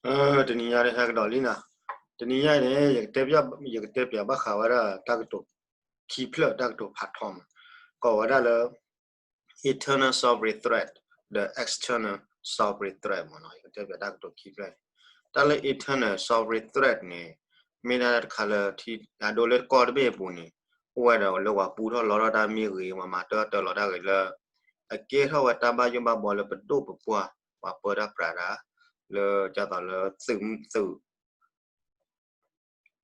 တနံၤညါန့ၣ် ဟဲကဒီးလံနီၤ, တနံၤညါန့ၣ် ယကတဲပၠးဘၣ်ဃးဝဲဒၣ်တၢ်ကတိၤခံဖျၢၣ် တၢ်ကတိၤဖးထီမး, ကိးဝဲဒၣ်လၢ internal sovereign threat ဒီး external sovereign threat မးနီၤ, ယကတဲပၠးတၢ်ကတိၤခံဖျၢၣ်န့ၣ်, တၢ်လၢ internal sovereign threat န့ၣ် မ့ၢ်ဒၣ်တခါလၢ အဒိလၢကီၢ်တဘ့ၣ်အပူၤန့ၣ် အိၣ်ဝဲဒီးလၢပှၤပူထီၣ်လီထီၣ်တၢ်မ့ၢ်ဂ့ၤ ပှၤမၤတၢ်အၢတၢ်လီတၢ်ဂ့ၤလၢ အကဲထီၣ်ဝဲတၢ်ဘၣ်ယိၣ်ဘၣ်ဘီလၢပဒိၣ်ပပှၢ် ပှၤပၢတၢ်ပြးတၢ် လၢဒ်သိးလၢသုး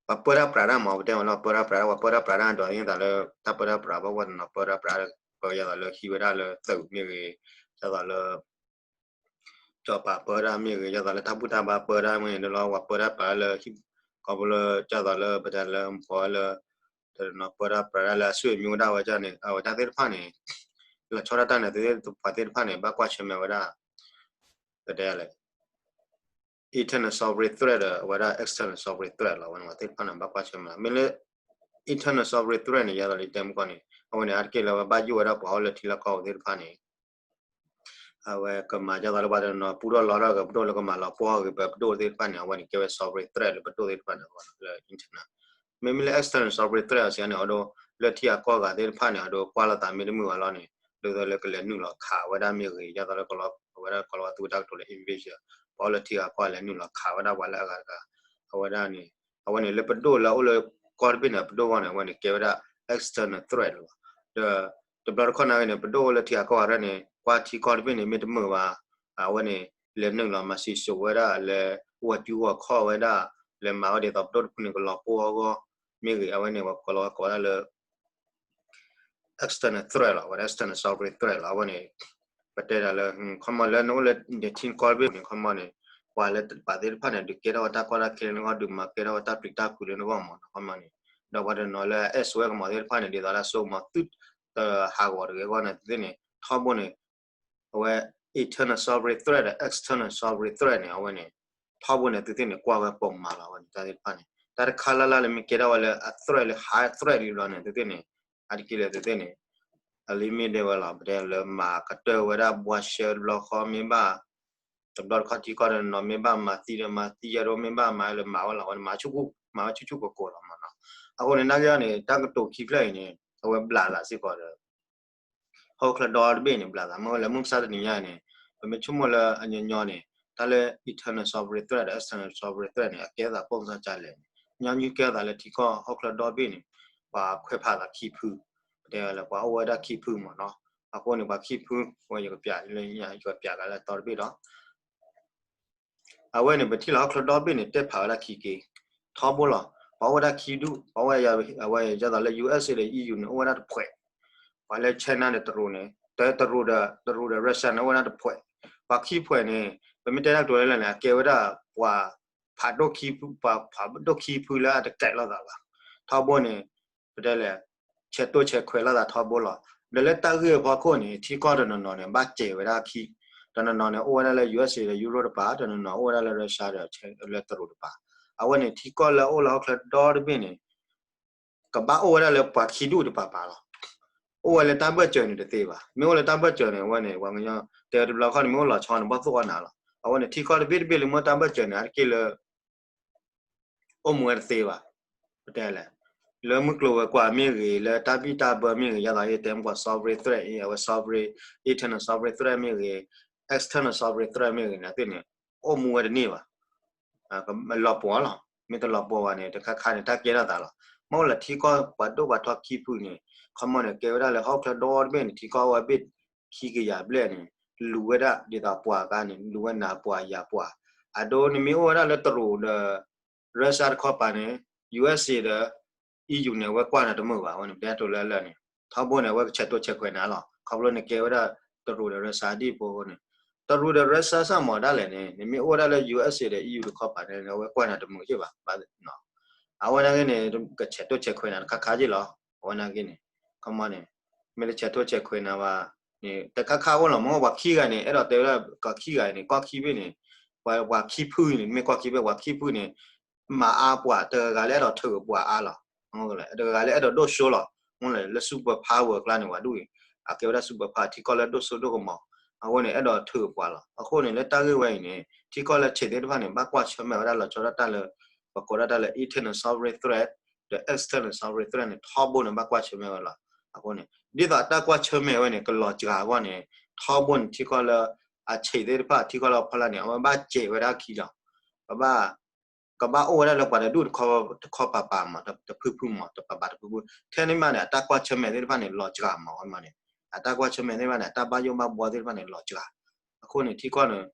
ပှၤပၢတၢ်ပြးတၢ်မး ပတဲမးလၢပၢတၢ်ပြးတၢ် ပှၤပၢတၢ်ပြးတၢ်ဒီး ဒ်သိးလၢတၢ်ပၢတၢ်ပြး ပှၤဝဲတနီၤပၢတၢ်ပြးတၢ် ပယသးလၢဟံးဝဲဒၣ်လၢသုးမ့ၢ်ဂ့ၤ, ဒ်သိးလၢ စီၤပၤပၢတၢ်မ့ၢ်ဂ့ၤ, ဒ်သိးလၢတၢ်ဘူၣ်တၢ်ဘါပၢတၢ်မ့ၢ်ဂ့ၤ ဒီးလၢပှၤပၢတၢ်ပြးလၢဟံၣ် ခီဖျိလၢ ဒ်သိးလၢပတဲလၢ ပှၤလၢ တနီၤပၢတၢ်ပြးတၢ်လၢအဆွေမျိုးဒၣ်ဝဲန့ၣ် အဝဲတၢ်သ့ၣ်တဖၣ်န့ၣ် လီၤဆီဒၣ်တၢ်န့ၣ် ပှၤသ့ၣ်တဖၣ်န့ၣ် ဘၣ်ကွၢ်ဆၢၣ်မဲာ်ဝဲဒၣ် ပတဲလဲၣ် internal sovereign threat ဒီး အဝဲဒၣ် external sovereign threat လီၤ. အဝဲန့ၣ် ပှၤသ့ၣ်တဖၣ်န့ၣ် ဘၣ်ကွၢ်ဆၢၣ်မဲာ်လီၤ. မ့ၢ်လၢ internal sovereign threat န့ၣ် ယသးလၢတဲမုၢ်ကီၢ်န့ၣ် အဝဲန့ၣ် အါတက့ၢ်လၢအဝဲဘၣ်ယိၣ်ဝဲဒၣ်ပှၤအိၣ်လၢထံလၢကီၢ်သ့ၣ်တဖၣ်န့ၣ် အဝဲကမၤဒ်သိးလၢပှၤတနီၤပူထီၣ်လီထီၣ်ဂ့ၤ ပဒိၣ်လၢကမၤလီၤပှီၢ်ဂ့ၤ ပပဒိၣ်သ့ၣ်တဖၣ်န့ၣ် အဝဲန့ၣ်ကဲဝဲ sovereign threat လၢပဒိၣ်သ့ၣ်တဖၣ်န့ၣ် လၢ internal. မ့မ့ၢ်လၢ external sovereign threat အစံးန့ၣ် အဒိ လၢထံဂၤကီၢ်ဂၤသ့ၣ်တဖၣ်န့ၣ် အဒိကွၢ်လိာ်သးမ့ၢ်တမုာ်ဘၣ်လီၤန့ၣ် ဒ်သိးလၢကလဲၤနုာ်လီၤခးဝဲဒၣ်မ့ၢ်ဂ့ၤ ဒ်သိးလၢကလီ အဝဲဒၣ်ကလီၤဝဲသူဝဲတၢ်ကတိၤလၢ invasion ပှၤအိၣ်လၢထံဂၤကီၢ်ဂၤလဲၤနုာ်လီၤခးဝဲဒၣ်ပှၤလၢအဂၤတဂၤ အဝဲဒၣ်န့ၣ် အဝဲန့ၣ်လၢပဒိၣ်လၢအအိၣ်လၢကီၢ်တဘ့ၣ်န့ၣ် ပဒိၣ်အဂီၢ်န့ၣ် အဝဲန့ၣ်ကဲဝဲဒၣ် external threat လီၤ. ဒီး တဘျီတခီၣ်နာ်က့န့ၣ် ပဒိၣ်အိၣ်လၢထံဂၤကီၢ်ဂၤရဲၣ်န့ၣ် ကွၢ်ထံကီၢ်တဘ့ၣ်န့ၣ် မ့ၢ်တမုာ်ဘၣ် အဝဲန့ၣ် လဲၤနုာ်လီၤမၤစံၣ်စိၤဝဲဒၣ် လဲၤဂီၤစုဂီၤခီၣ်ဝဲဒၣ် လဲၤမၤဝဲဒ်သိးပဒိၣ်တဖုန့ၣ် ကလီၤပှီၢ်အဂီၢ် မ့ၢ်ဂ့ၤ အဝဲန့ၣ် ပှၤကိးလီၤကိးဝဲဒၣ်လၢ external threat လီၤ. အဝဲဒၣ် external sovereign threat လီၤ. အဝဲန့ၣ် ပတဲဒၣ်လၢ ခီမီလၢနအိၣ်လၢ ထံကီၢ်တဘ့ၣ်န့ၣ် ခီမီန့ၣ် ပှၤလၢပှၤသ့ၣ်တဖၣ်န့ၣ် ဒုးကဲထီၣ်ဝဲတၢ်ကီတၢ်ခဲလၢနဂီၢ် ဒုးမၤကဲထီၣ်ဝဲတၢ်ပျံၤတၢ်ဖုးလၢနဂီၢ်မးနီၤ ခီမီန့ၣ် ဒီးပှၤတနီၤလၢအအဲၣ်ဆိဝဲကမီၤသ့ၣ်တဖၣ်န့ၣ် ဒ်သိးလၢအစိကမီၤသုတဟးဂီၤတဂ့ၤအဂီၢ်န့ၣ် သုသ့ၣ်န့ၣ် ထီဘိန့ၣ် အဝဲ internal sovereign threat ဒီး external sovereign threat န့ၣ် အဝဲန့ၣ် ထီဘိန့ၣ် သုသ့ၣ်န့ၣ် ကွၢ်ဝဲပိာ်မးလီၤ. အဝဲန့ၣ် တၢ်သ့ၣ်တဖၣ်န့ၣ် တၢ်တခါလၢ်လၢ်လၢမ့ၢ်ကဲထီၣ်ဝဲလၢအ threat လၢ high threat လံဘျီန့ၣ် သုသ့ၣ်န့ၣ် အါတက့ၢ်လၢသုသ့ၣ်န့ၣ် အလံမ့ၢ်ဒဲဝဲလီၤ. ပတဲလၢမၤကတၢၢ်ဝဲဒၣ်ဘှါရှဲတဘျီဃီမ့ၢ်ဘၣ် တဘျီတခီၣ်ထံကီၢ်တနီၤမ့ၢ်ဘၣ်မၤသံဒီးမၤသံယဲဒိၣ်မ့ၢ်ဘၣ်မၤလၢမၤဝဲလီၤ. အဝဲန့ၣ် မၤဆူၣ် မၤဝဲဆူၣ်ဆူၣ်ကိၤကိၤလီၤမးနီၤ. အဃိန့ၣ် နာ်က့န့ၣ် တၢ်ကတိၤခံဖျၢၣ်အံၤန့ၣ် အဝဲဘျးသးစ့ၢ်ကီးဒီး ဟီၣ်ခိၣ်ချၢဒီဘ့ၣ်န့ၣ် ဘျးသး မ့ၢ်ဝဲလၢမုၢ်မဆါတနံၤညါန့ၣ် ပမ့ၢ်ဆိကမိၣ်လၢအညီညီန့ၣ် တၢ်လၢ internal sovereign threat ဒီး external sovereign threat န့ၣ် အကဲသးပိၢ်မဆါကလဲၣ်န့ၣ် ညီနုၢ်ကဲသးလၢထံကီၢ်ဟီၣ်ခိၣ်ချၢဒီဘ့ၣ်န့ၣ် ပှၤခွဲးဖးသးခံဖု ပတဲလၢပှၤအိၣ်ဝဲဒၣ်ခံဖုမးနီၤ. အဃိန့ၣ် ပှၤခံဖု ဝဲယကပျးလၢညါ ယကပျးကလၢတီတဘ့ၣ်ဒီး အဝဲန့ၣ် ပထံၣ်လၢဟီၣ်ခိၣ်ချၢဒီဘ့ၣ်န့ၣ် တဲဖးဝဲဒၣ်ခံက့ၤ ထီဘိလီၤ. ပှၤအိၣ်ဝဲဒၣ်ခံဒူၣ် ပှၤအိၣ်ဝဲ အဝဲဒ်သိးလၢ ယူၣ်အ့ၣ်စ့ၣ် ဒီး အံၣ်ယူၣ် န့ၣ် အိၣ်ဝဲဒၣ်တဖှဲး ပှၤလၢ China ဒီးတရူးန့ၣ် တရူးဒီး တရူးဒီး Russia န့ၣ် အိၣ်ဝဲဒၣ်တဖှဲး ပှၤခံဖှဲးန့ၣ် ပမ့ၢ်တဲတၢ်ကတိၤလၢလၢ်န့ၣ် အကဲဝဲဒၣ်ပှၤ ဖးဒိၣ်ခံဖု ပှၤဖးဒိၣ်ခံဖုလၢအတကဲးလိာ်သးဘၣ်. ထီဘိန့ၣ် ပတဲလဲၣ် ဆဲးတိၢ်ဆဲးခွဲးလိာ်သးထီဘိလီၤ. ဒီးလၢတၢ်ဂ့ၢ်အဖီခိၣ်န့ၣ် ထံကီၢ်တနီၤနီၤန့ၣ် ဘၣ်စဲးဝဲဒၣ်ခံ တနီၤနီၤန့ၣ် အိၣ်ဝဲဒၣ်လၢ ယူၣ်အ့ၣ်စ့ၣ် ဒီး ယူရိၣ်တပၤ တနီၤနီၤအိၣ်ဝဲဒၣ်လၢ Russia ဒီး လၢတရူးတပၤ. အဝဲန့ၣ် ထံကီၢ်လၢအအိၣ်လၢဟီၣ်ခိၣ်ချၢဒီတဘ့ၣ်န့ၣ် ကဘၣ်အိၣ်ဝဲဒၣ်လၢပှၤခံဒူၣ်တပၤပၤလီၤ. အိၣ်ဝဲလၢတၢ်ဘၢၣ်စၢၤန့ၣ်တသ့ဘၣ်. မ့ၢ်အိၣ်လၢတၢ်ဘၢၣ်စၢၤန့ၣ် အဝဲန့ၣ် ပှၤကညီတဲဝဲတဘျီခီၣ်န့ၣ် မ့ၢ်အိၣ်လီၤဆီန့ၣ် ဘီၣ်သိၣ်အီၣ်နၤလီၤ. အဝဲန့ၣ် ထံကီၢ်တဘ့ၣ်တဘ့ၣ်လၢမ့ၢ်တၢ်ဘၢၣ်စၢၤန့ၣ် အါတက့ၢ်လၢ အိၣ်မူဝဲတသ့ဘၣ်. ပတဲလဲၣ် လၢမုၢ်ကျိၤဝဲၤကွာ်မ့ၢ်ဂ့ၤ လၢတၢ်ဘံၣ်တၢ်ဘၢမ့ၢ်ဂ့ၤ ဒ်သိးယတဲမ့ၢ်ပှၤ sovereign threat အံၤ အဝဲ sovereign internal sovereign threat မ့ၢ်ဂ့ၤ external sovereign threat မ့ၢ်ဂ့ၤန့ၣ် အသ့ၣ်န့ၣ် အိၣ်မူဝဲတန့ၢ်ဘၣ်. လီၤပှီၢ်လီၤ. မ့ၢ်တလီၤပှီၢ်ဘၣ်န့ၣ် တခါခါန့ၣ် တၢ်ကဲထီၣ်သးလီၤ. မ့ၢ်အိၣ်လၢထံကီၢ်ပှၤဒိၣ်ပှၤထီခံဖုန့ၣ် ခီမီန့ၣ် ကဲဝဲဒၣ်လၢဟီၣ်ခိၣ်ချၢဒီတဘ့ၣ်န့ၣ် ထံကီၢ်ဝဲဘ့ၣ်ခံကယၤဘျဲၣ်န့ၣ် လူၤဝဲဒၣ်ဒ်သိးပှၤအခါန့ၣ် လူၤဝဲနၤပှၤယၤပှၤ. အဒိန့ၣ်မ့ၢ်အိၣ်ဝဲဒၣ်လၢတရူးဒီး Russia တခီပၤန့ၣ် ယူၣ်အ့ၣ်စ့ၣ် ဒီး အံၣ်ယူၣ် န့ၣ် အဝဲကွၢ်နၤတမုာ်ဘၣ်. အဝဲန့ၣ် ပတဲတိၤလၢလၢ်န့ၣ် ထီဘိန့ၣ် အဝဲကဆဲးတိၢ်ဆဲးခွဲးနၤလီၤ. ခီဖျိန့ၣ်ကဲဝဲဒၣ်တရူးဒီး Russia ဒ်ဖိအဃိန့ၣ် တရူးဒီး Russia စၢ်မီၤဒၣ်လဲာ်န့ၣ် နမ့ၢ်အိၣ်ဝဲဒၣ်လၢ ယူၣ်အ့ၣ်စ့ၣ် ဒီး အံၣ်ယူၣ် တခီပၤန့ၣ် အဝဲကွၢ်နၤတမုာ်က့ၢ်ဘၣ်. အဝဲနာ်က့န့ၣ် ကဆဲးတိၢ်ဆဲးခွဲးနၤတခါခါက့ၢ်လီၤ. အဝဲနာ်က့န့ၣ် ခီမီန့ၣ် မ့ၢ်လၢဆဲးတိၢ်ဆဲးခွဲးနၤဘၣ်န့ၣ် တခါခါအိၣ်လီၤ. မ့ၢ်ပှၤခံဂၤန့ၣ် အဲၣ်ဒိးတဲဝဲဒၣ် ပှၤခံဂၤန့ၣ် ကီၢ်ခံဘ့ၣ်န့ၣ် ပှၤခံဖုန့ၣ် မ့ၢ်ကီၢ်ခံဘ့ၣ် ပှၤခံဖုန့ၣ် မၤအါပှၤ တဂၤဂၤလၢအဲၣ်ဒိးထုးပှၤအါလီၤ. တဂၤဂၤလၢအဲၣ်ဒိးဒိၣ်စိလီၤ. မ့ၢ်လၢ super power အကျါန့ၣ် ပှၤဒူၣ်အံၤ အကဲဝဲဒၣ် super power ထံကီၢ်လၢဒိၣ်စိဒိၣ်ကမီၤ အဃိန့ၣ် အဲၣ်ဒိးထုးပှၤလီၤ. အဃိန့ၣ် လၢတၢ်ဂ့ၢ်ဝဲအံၤန့ၣ် ထံကီၢ်လၢဆံးသ့ၣ်တဖၣ်န့ၣ် ဘၣ်ကွၢ်ဆၢၣ်မဲာ်ဝဲဒၣ်လီၤဆီဒၣ်တၢ်လၢ ပကိးဒၣ်တၢ်လၢ internal sovereign threat ဒီး external sovereign threat န့ၣ် ထီဘိန့ၣ် ဘၣ်ကွၢ်ဆၢၣ်မဲာ်ဝဲလီၤ. အဃိန့ၣ် ဒ်သိးအတၢ်ကွၢ်ဆၢၣ်မဲာ်ဝဲန့ၣ် ကလီၤစှၤအဂီၢ်န့ၣ် ထီဘိန့ၣ် ထံကီၢ်လၢအဆံးသ့ၣ်တဖၣ် ထံကီၢ်လၢအဖီလာ်န့ၣ် အဝဲဘၣ်စဲးဝဲဒၣ်ခံလီၤ. ကဘၣ် ကဘၣ်အိၣ်ဝဲဒၣ်လၢပှၤတဒူၣ်တခီ တခီပၤပၤမး တဖုဖုမး တပၤပၤတဖုဖု ထဲန့ၣ်မးန့ၣ် အတၢ်ကွၢ်ဆၢၣ်မဲာ်သ့ၣ်တဖၣ်န့ၣ် လီၤစှၤမးဝဲမးန့ၣ် အတၢ်ကွၢ်ဆၢၣ်မဲာ်သ့ၣ်တဖၣ်န့ၣ် အတၢ်ဘၣ်ယိၣ်ဘၣ်ဘှီသ့ၣ်တဖၣ်န့ၣ် လီၤစှၤ. အဃိန့ၣ် ထံကီၢ်န့ၣ်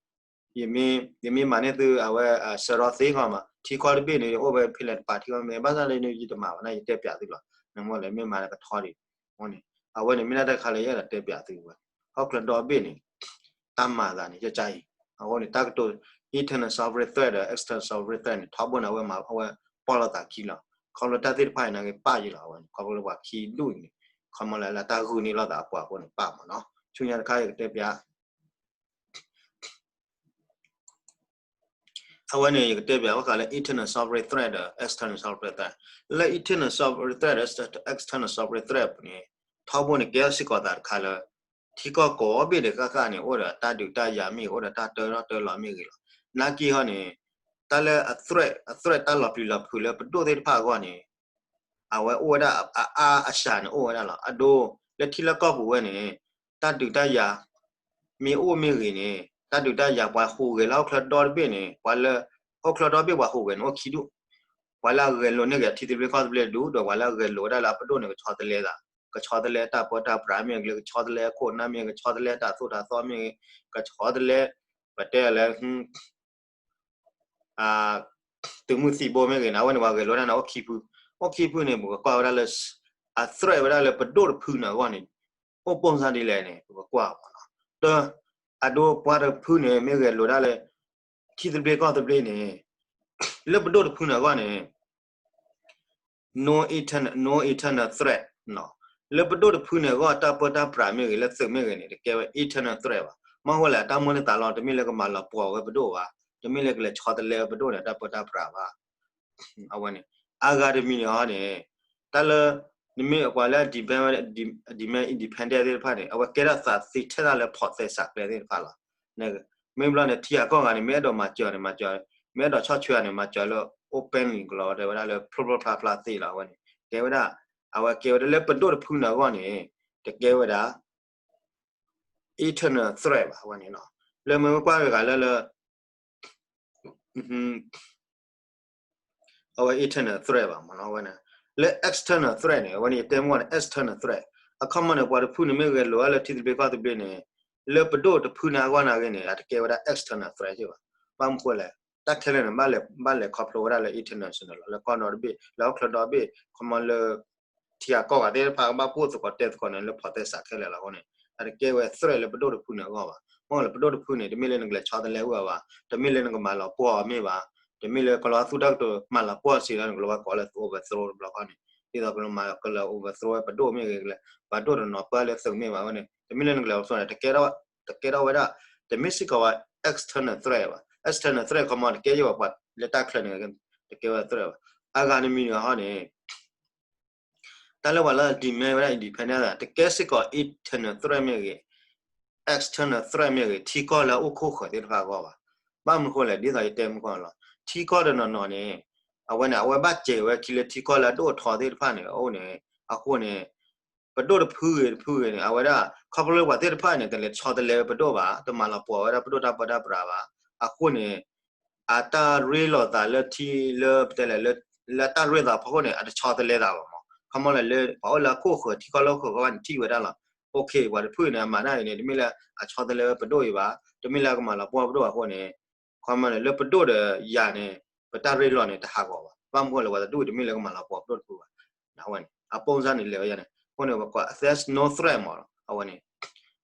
ယမ့ၢ် ယမ့ၢ်မၤန့ၢ်သုအဝဲ စရီသ့ကီးမး ထံကီၢ်တဘ့ၣ်န့ၣ် ယအိၣ်ဝဲဖဲလဲၣ်တပၤထံကီၢ်မ့ၢ် ဘၣ်ဆၣ်လၢယတတဲပၠးသုလီၤ. နမ့ၢ်လဲၤမ့ၢ်မၤလၢကထီဒံး အဃိန့ၣ် အဝဲန့ၣ်မ့ၢ်ဒၣ်တၢ်တခါလၢယအဲၣ်ဒိးတဲပၠးသုဝဲ ဟီၣ်ခိၣ်ချၢဒီဘ့ၣ်န့ၣ် တၢ်မၤသးန့ၣ် ကကအံၤ အဃိန့ၣ် တၢ်ကတိၤ internal sovereign threat ဒီး external sovereign threat န့ၣ် ထီဘိန့ၣ် အဝဲမၤ အဝဲပီၢ်လိာ်သးခံလီၤ. ခီဖျိတၢ်သ့ၣ်တဖၣ်အံၤန့ၣ် ကပၣ်ယံလီၤ အဝဲန့ၣ် ခီဖျိလၢပှၤခံဒူၣ်အံၤန့ၣ် ခီမီလၢလၢတၢ်ဂုာ်န့ၢ်လိာ်သးအပှၤအဃိန့ၣ် ပၣ်မးနီၤ ဆူညါတခါယကတဲပၠး အဝဲန့ၣ် ယကတဲပၠးဘၣ်ဃးလၢ internal sovereign threat ဒီး external sovereign threat လၢ internal sovereign threat ဒီး external sovereign threat န့ၣ် ထီဘိန့ၣ် ကဲထီၣ်စ့ၢ်ကီးသးတခါလၢ ထံကီၢ်ကိးဘ့ၣ်ဒံးဃၣ်ဃၣ်န့ၣ် အိၣ်ဒီးတၢ်ဒုးတၢ်ယၤမ့ၢ်ဂ့ၤ အိၣ်ဒီးတၢ်တၢထီၣ်တၢလီၤမ့ၢ်ဂ့ၤလီၤ. နာ်က့ဟီန့ၣ် တၢ်လၢအ threat အ threat တၢ်လီၤပျံၤလီၤဖုးလၢပဒိၣ်သ့ၣ်တဖၣ်အဂီၢ်န့ၣ် အဝဲအိၣ်ဝဲဒၣ်အအါအစှၤန့ၣ် အိၣ်ဝဲဒၣ်လီၤ. အဒိ လၢထံလၢကီၢ်ပူၤဝဲန့ၣ် တၢ်ဒုးတၢ်ယၤ မ့ၢ်အိၣ်မ့ၢ်ဂ့ၤန့ၣ် တၢ်ဒုးတၢ်ယၤ ပှၤဟူးဂဲၤလၢဟီၣ်ခိၣ်ချၢဒီတဘ့ၣ်န့ၣ် ပှၤလၢ ဟီၣ်ခိၣ်ချၢဒီဘ့ၣ်ပှၤဟူးဂဲၤန့ၣ် အိၣ်ခံဒူၣ် ပှၤလၢအဂဲၤလိာ်န့ၢ်ဂ့ၤထံသဘျ့ကီၢ်သဘျ့ဒူၣ် ဒီးပှၤလၢအဂဲၤလိာ်ဝဲဒၣ်လၢအပဒိၣ်န့ၣ် ကဆီတလဲသး ကဆီတလဲတၢ်ပၢတၢ်ပြးမ့ၢ်ဂ့ၤ ကဆီတလဲအခိၣ်အနၢ်မ့ၢ်ဂ့ၤ ကဆီတလဲတၢ်သိၣ်တၢ်သီမ့ၢ်ဂ့ၤ ကဆီတလဲ ပတဲလၢ သုးမုၢ်သံၣ်ဘိမ့ၢ်ဂ့ၤန့ၣ် အဝဲန့ၣ်ပှၤဂဲၤလိာ်ဝဲဒၣ်န့ၣ် အိၣ်ခံဖု အိၣ်ခံဖုန့ၣ် ပကကွၢ်ဝဲဒၣ်လၢ အ threat ဝဲဒၣ်လၢပဒိၣ်တဖုန့ၣ်အဂီၢ်န့ၣ် အိၣ်ပိၢ်စၢ်ဒ်လဲၣ်န့ၣ် ပကကွၢ်မးနီၤ. တၢ အဒိပှၤတဖုန့ၣ် မ့ၢ်ဂဲၤလိာ်ဒၣ်လၢ ထံသဘျ့ကီၢ်သဘျ့န့ၣ် လၢပဒိၣ်တဖုန့ၣ်အဂီၢ်န့ၣ် no internal, no internal threat လၢပဒိၣ်တဖုန့ၣ်အဂီၢ် တၢ်ပၢတၢ်ပြးမ့ၢ်ဂ့ၤ လၢသုးမ့ၢ်ဂ့ၤန့ၣ် တကဲဝဲ internal threat ဘၣ်. မ့ၢ်ဃိလဲၣ် အတၢ်မိၣ်န့ၢ်သးလီၤ တမ့ၢ်လၢကမၤလီၤပှီၢ်ဝဲပဒိၣ်ဘၣ်, တမ့ၢ်လၢကလဲၤဆီတလဲဝဲပဒိၣ်န့ၣ် တၢ်ပၢတၢ်ပြးဘၣ်. အဝဲန့ၣ် အဂၤတမံၤန့ၣ်ဟီန့ၣ် တၢ်လၢ နမ့ၢ်ပှၤလၢ demand ဝဲ demand independent သ့ၣ်တဖၣ်န့ၣ် အဝဲကဲထီၣ်သးသ့ထဲဒၣ်လၢဖီၣ်သဲစးကျဲသ့ၣ်တဖၣ်လီၤ. မ့ၢ်ဘျီန့ၣ် ထံဂၤကီၢ်ဂၤန့ၣ် မ့ၢ်အဲၣ်ဒိးမၤစၢၤန့ၣ် မၤစၢၤ, မ့ၢ်အဲၣ်ဒိးဆီၣ်ထွဲန့ၣ် မၤစၢၤလၢ open န့ၣ် ကလီၤဝဲဒၣ်လၢ ဖျိဖျိဖျါဖျါသ့လီၤ. အဝဲန့ၣ် ကဲဝဲဒၣ် အဝဲကဲဝဲဒၣ်လၢပဒိၣ်တဖုန့ၣ်အဂီၢ်န့ၣ် တကဲဝဲဒၣ် internal threat ဘၣ်. အဝဲန့ၣ် လၢမ့ၢ်ကွၢ်တဂၤလၢလၢ အဝဲ internal threat ဘၣ်မ့ၢ်နီၤ. အဝဲန့ၣ် လၢ external threat န့ၣ် အဝဲန့ၣ် ယတဲမ့ၢ်ဝဲန့ၣ် external threat အခီမီန့ၣ် ပှၤတဖုန့ၣ်မ့ၢ်ဂဲၤလိာ်ဝဲလၢထံသဘျ့ကီၢ်သဘျ့န့ၣ် လၢပဒိၣ်တဖုန့ၣ်အဂီၢ်န့ၣ်ဂ့ၤန့ၣ် အတကဲဝဲဒၣ် external threat ဘၣ်. ဘၣ်မနုၤဃိလဲၣ် တၢ်ခဲလၢာ်န့ၣ် ဘၣ်လဲၤ ဘၣ်လဲၤခီဖျိဝဲဒၣ်လၢ international လီၤ. လၢကီၢ်ဒီဘ့ၣ် လၢဟီၣ်ခိၣ်ဒီဘ့ၣ် ခီမီလၢ ထံဂၤကီၢ်ဂၤသ့ၣ်တဖၣ်ကဘၣ်ပိၢ်သကိးတဲသကိးန့ၣ် လၢဖီၣ်သဲစးခဲလၢာ်လီၤ. အဃိန့ၣ် အတကဲဝဲ threat လၢပဒိၣ်တဖုန့ၣ်အဂီၢ်ဘၣ်. မ့ၢ်လၢပဒိၣ်တဖုန့ၣ် တမ့ၢ်လၢနကလဲၤဆီတလဲဝဲဘၣ်, တမ့ၢ်လၢနကမၤလီၤပှီၢ်အီၤမ့ၢ်ဘၣ်, တမ့ၢ်လၢကလီၤသူတၢ်ကတိၤမၤလီၤပှီၢ်စံးလၢနကလီၤဘၣ်ကိးလၢ overthrow တဘျီဃီန့ၣ် ဒ်သိးကလီၤမၤကလၢ overthrow ဝဲပဒိၣ်မ့ၢ်ဂ့ၤ ပှၤဒိၣ်တနီၤပၢလၢသုးမ့ၢ်ဘၣ်ဝဲန့ၣ် တမ့ၢ်လၢနကလဲၤ overthrow န့ၣ် တကဲထီၣ်ဝဲဒၣ် တမ့ၢ်စ့ၢ်ကီးဝဲ external threat ဘၣ်. external threat ခီမီ တကဲယိာ်ပှၤလၢတၢ်ချၢန့ၣ် တကဲဝဲ threat ဘၣ်. အဂၤတမံၤန့ၣ်ဟီန့ၣ် တၢ်လၢပှၤလၢ demand ဝဲဒၣ် independence တကဲစ့ၢ်ကီး internal threat မ့ၢ်ဂ့ၤ external threat မ့ၢ်ဂ့ၤ ထံကီၢ်လၢအအိၣ်ခိၣ်ဃၢၤသ့ၣ်တဖၣ်အဂီၢ်ဘၣ်. ဘၣ်မနုၤဃိလဲၣ် ဒ်သိးယတဲမုၢ်ကီၢ်လီၤ. ထံကီၢ်တနီၤနီၤန့ၣ် အဝဲန့ၣ် အဝဲဘၣ်စဲးဝဲခံလၢထံကီၢ်လၢအဒိၣ်အထီသ့ၣ်တဖၣ်န့ၣ် အအိၣ်န့ၣ် အဃိန့ၣ် ပဒိၣ်တဖုဂ့ၤတဖုဂ့ၤန့ၣ် အဝဲဒၣ် ခီဖျိလၢပှၤသ့ၣ်တဖၣ်န့ၣ် တလဲၤဆီတလဲဝဲပဒိၣ်ဘၣ်, တမၤလီၤပှီၢ်ဝဲဒၣ်ပဒိၣ်တၢ်ပၢတၢ်ပြးဘၣ်. အဃိန့ၣ် အတၢ်ရ့လိာ်သးလၢထံလၢပတဲလဲၣ် လၢတၢ်ရ့လိာ်သးဖီခိၣ်န့ၣ် အတဆီတလဲသးဘၣ်မး. ခီမီလၢ ပှၤအိၣ်လၢအခိၣ်ဃၢၤ ထံကီၢ်လၢခိၣ်ဃၢၤဘၣ်န့ၣ် ထံၣ်ဝဲဒၣ်လီၤ. အိၣ်ခ့ ပှၤတဖုန့ၣ် အမၤတၢ်အံၤန့ၣ် တမ့ၢ်လၢအဆီတလဲဝဲပဒိၣ်အံၤဘၣ်, တမ့ၢ်လၢအကမၤလီၤပှီၢ်ပဒိၣ်ဘၣ်အဃိန့ၣ် ခီမီန့ၣ် လၢပဒိၣ်ဒီးယၤန့ၣ် ပတၢ်ရ့လိာ်န့ၣ် တဟးဂီၤဘၣ်. ဘၣ်မနုၤဃိလဲၣ် ပှၤတဒူၣ်တမ့ၢ်လၢကမၤလီၤပှီၢ်ပဒိၣ်တဖုဘၣ်. အဝဲန့ၣ် အပိၢ်စၢ်န့ၣ်လဲၤဝဲယၤန့ၣ် အဃိန့ၣ် ပကွၢ် there's no threat မးလီၤ. အဝဲန့ၣ်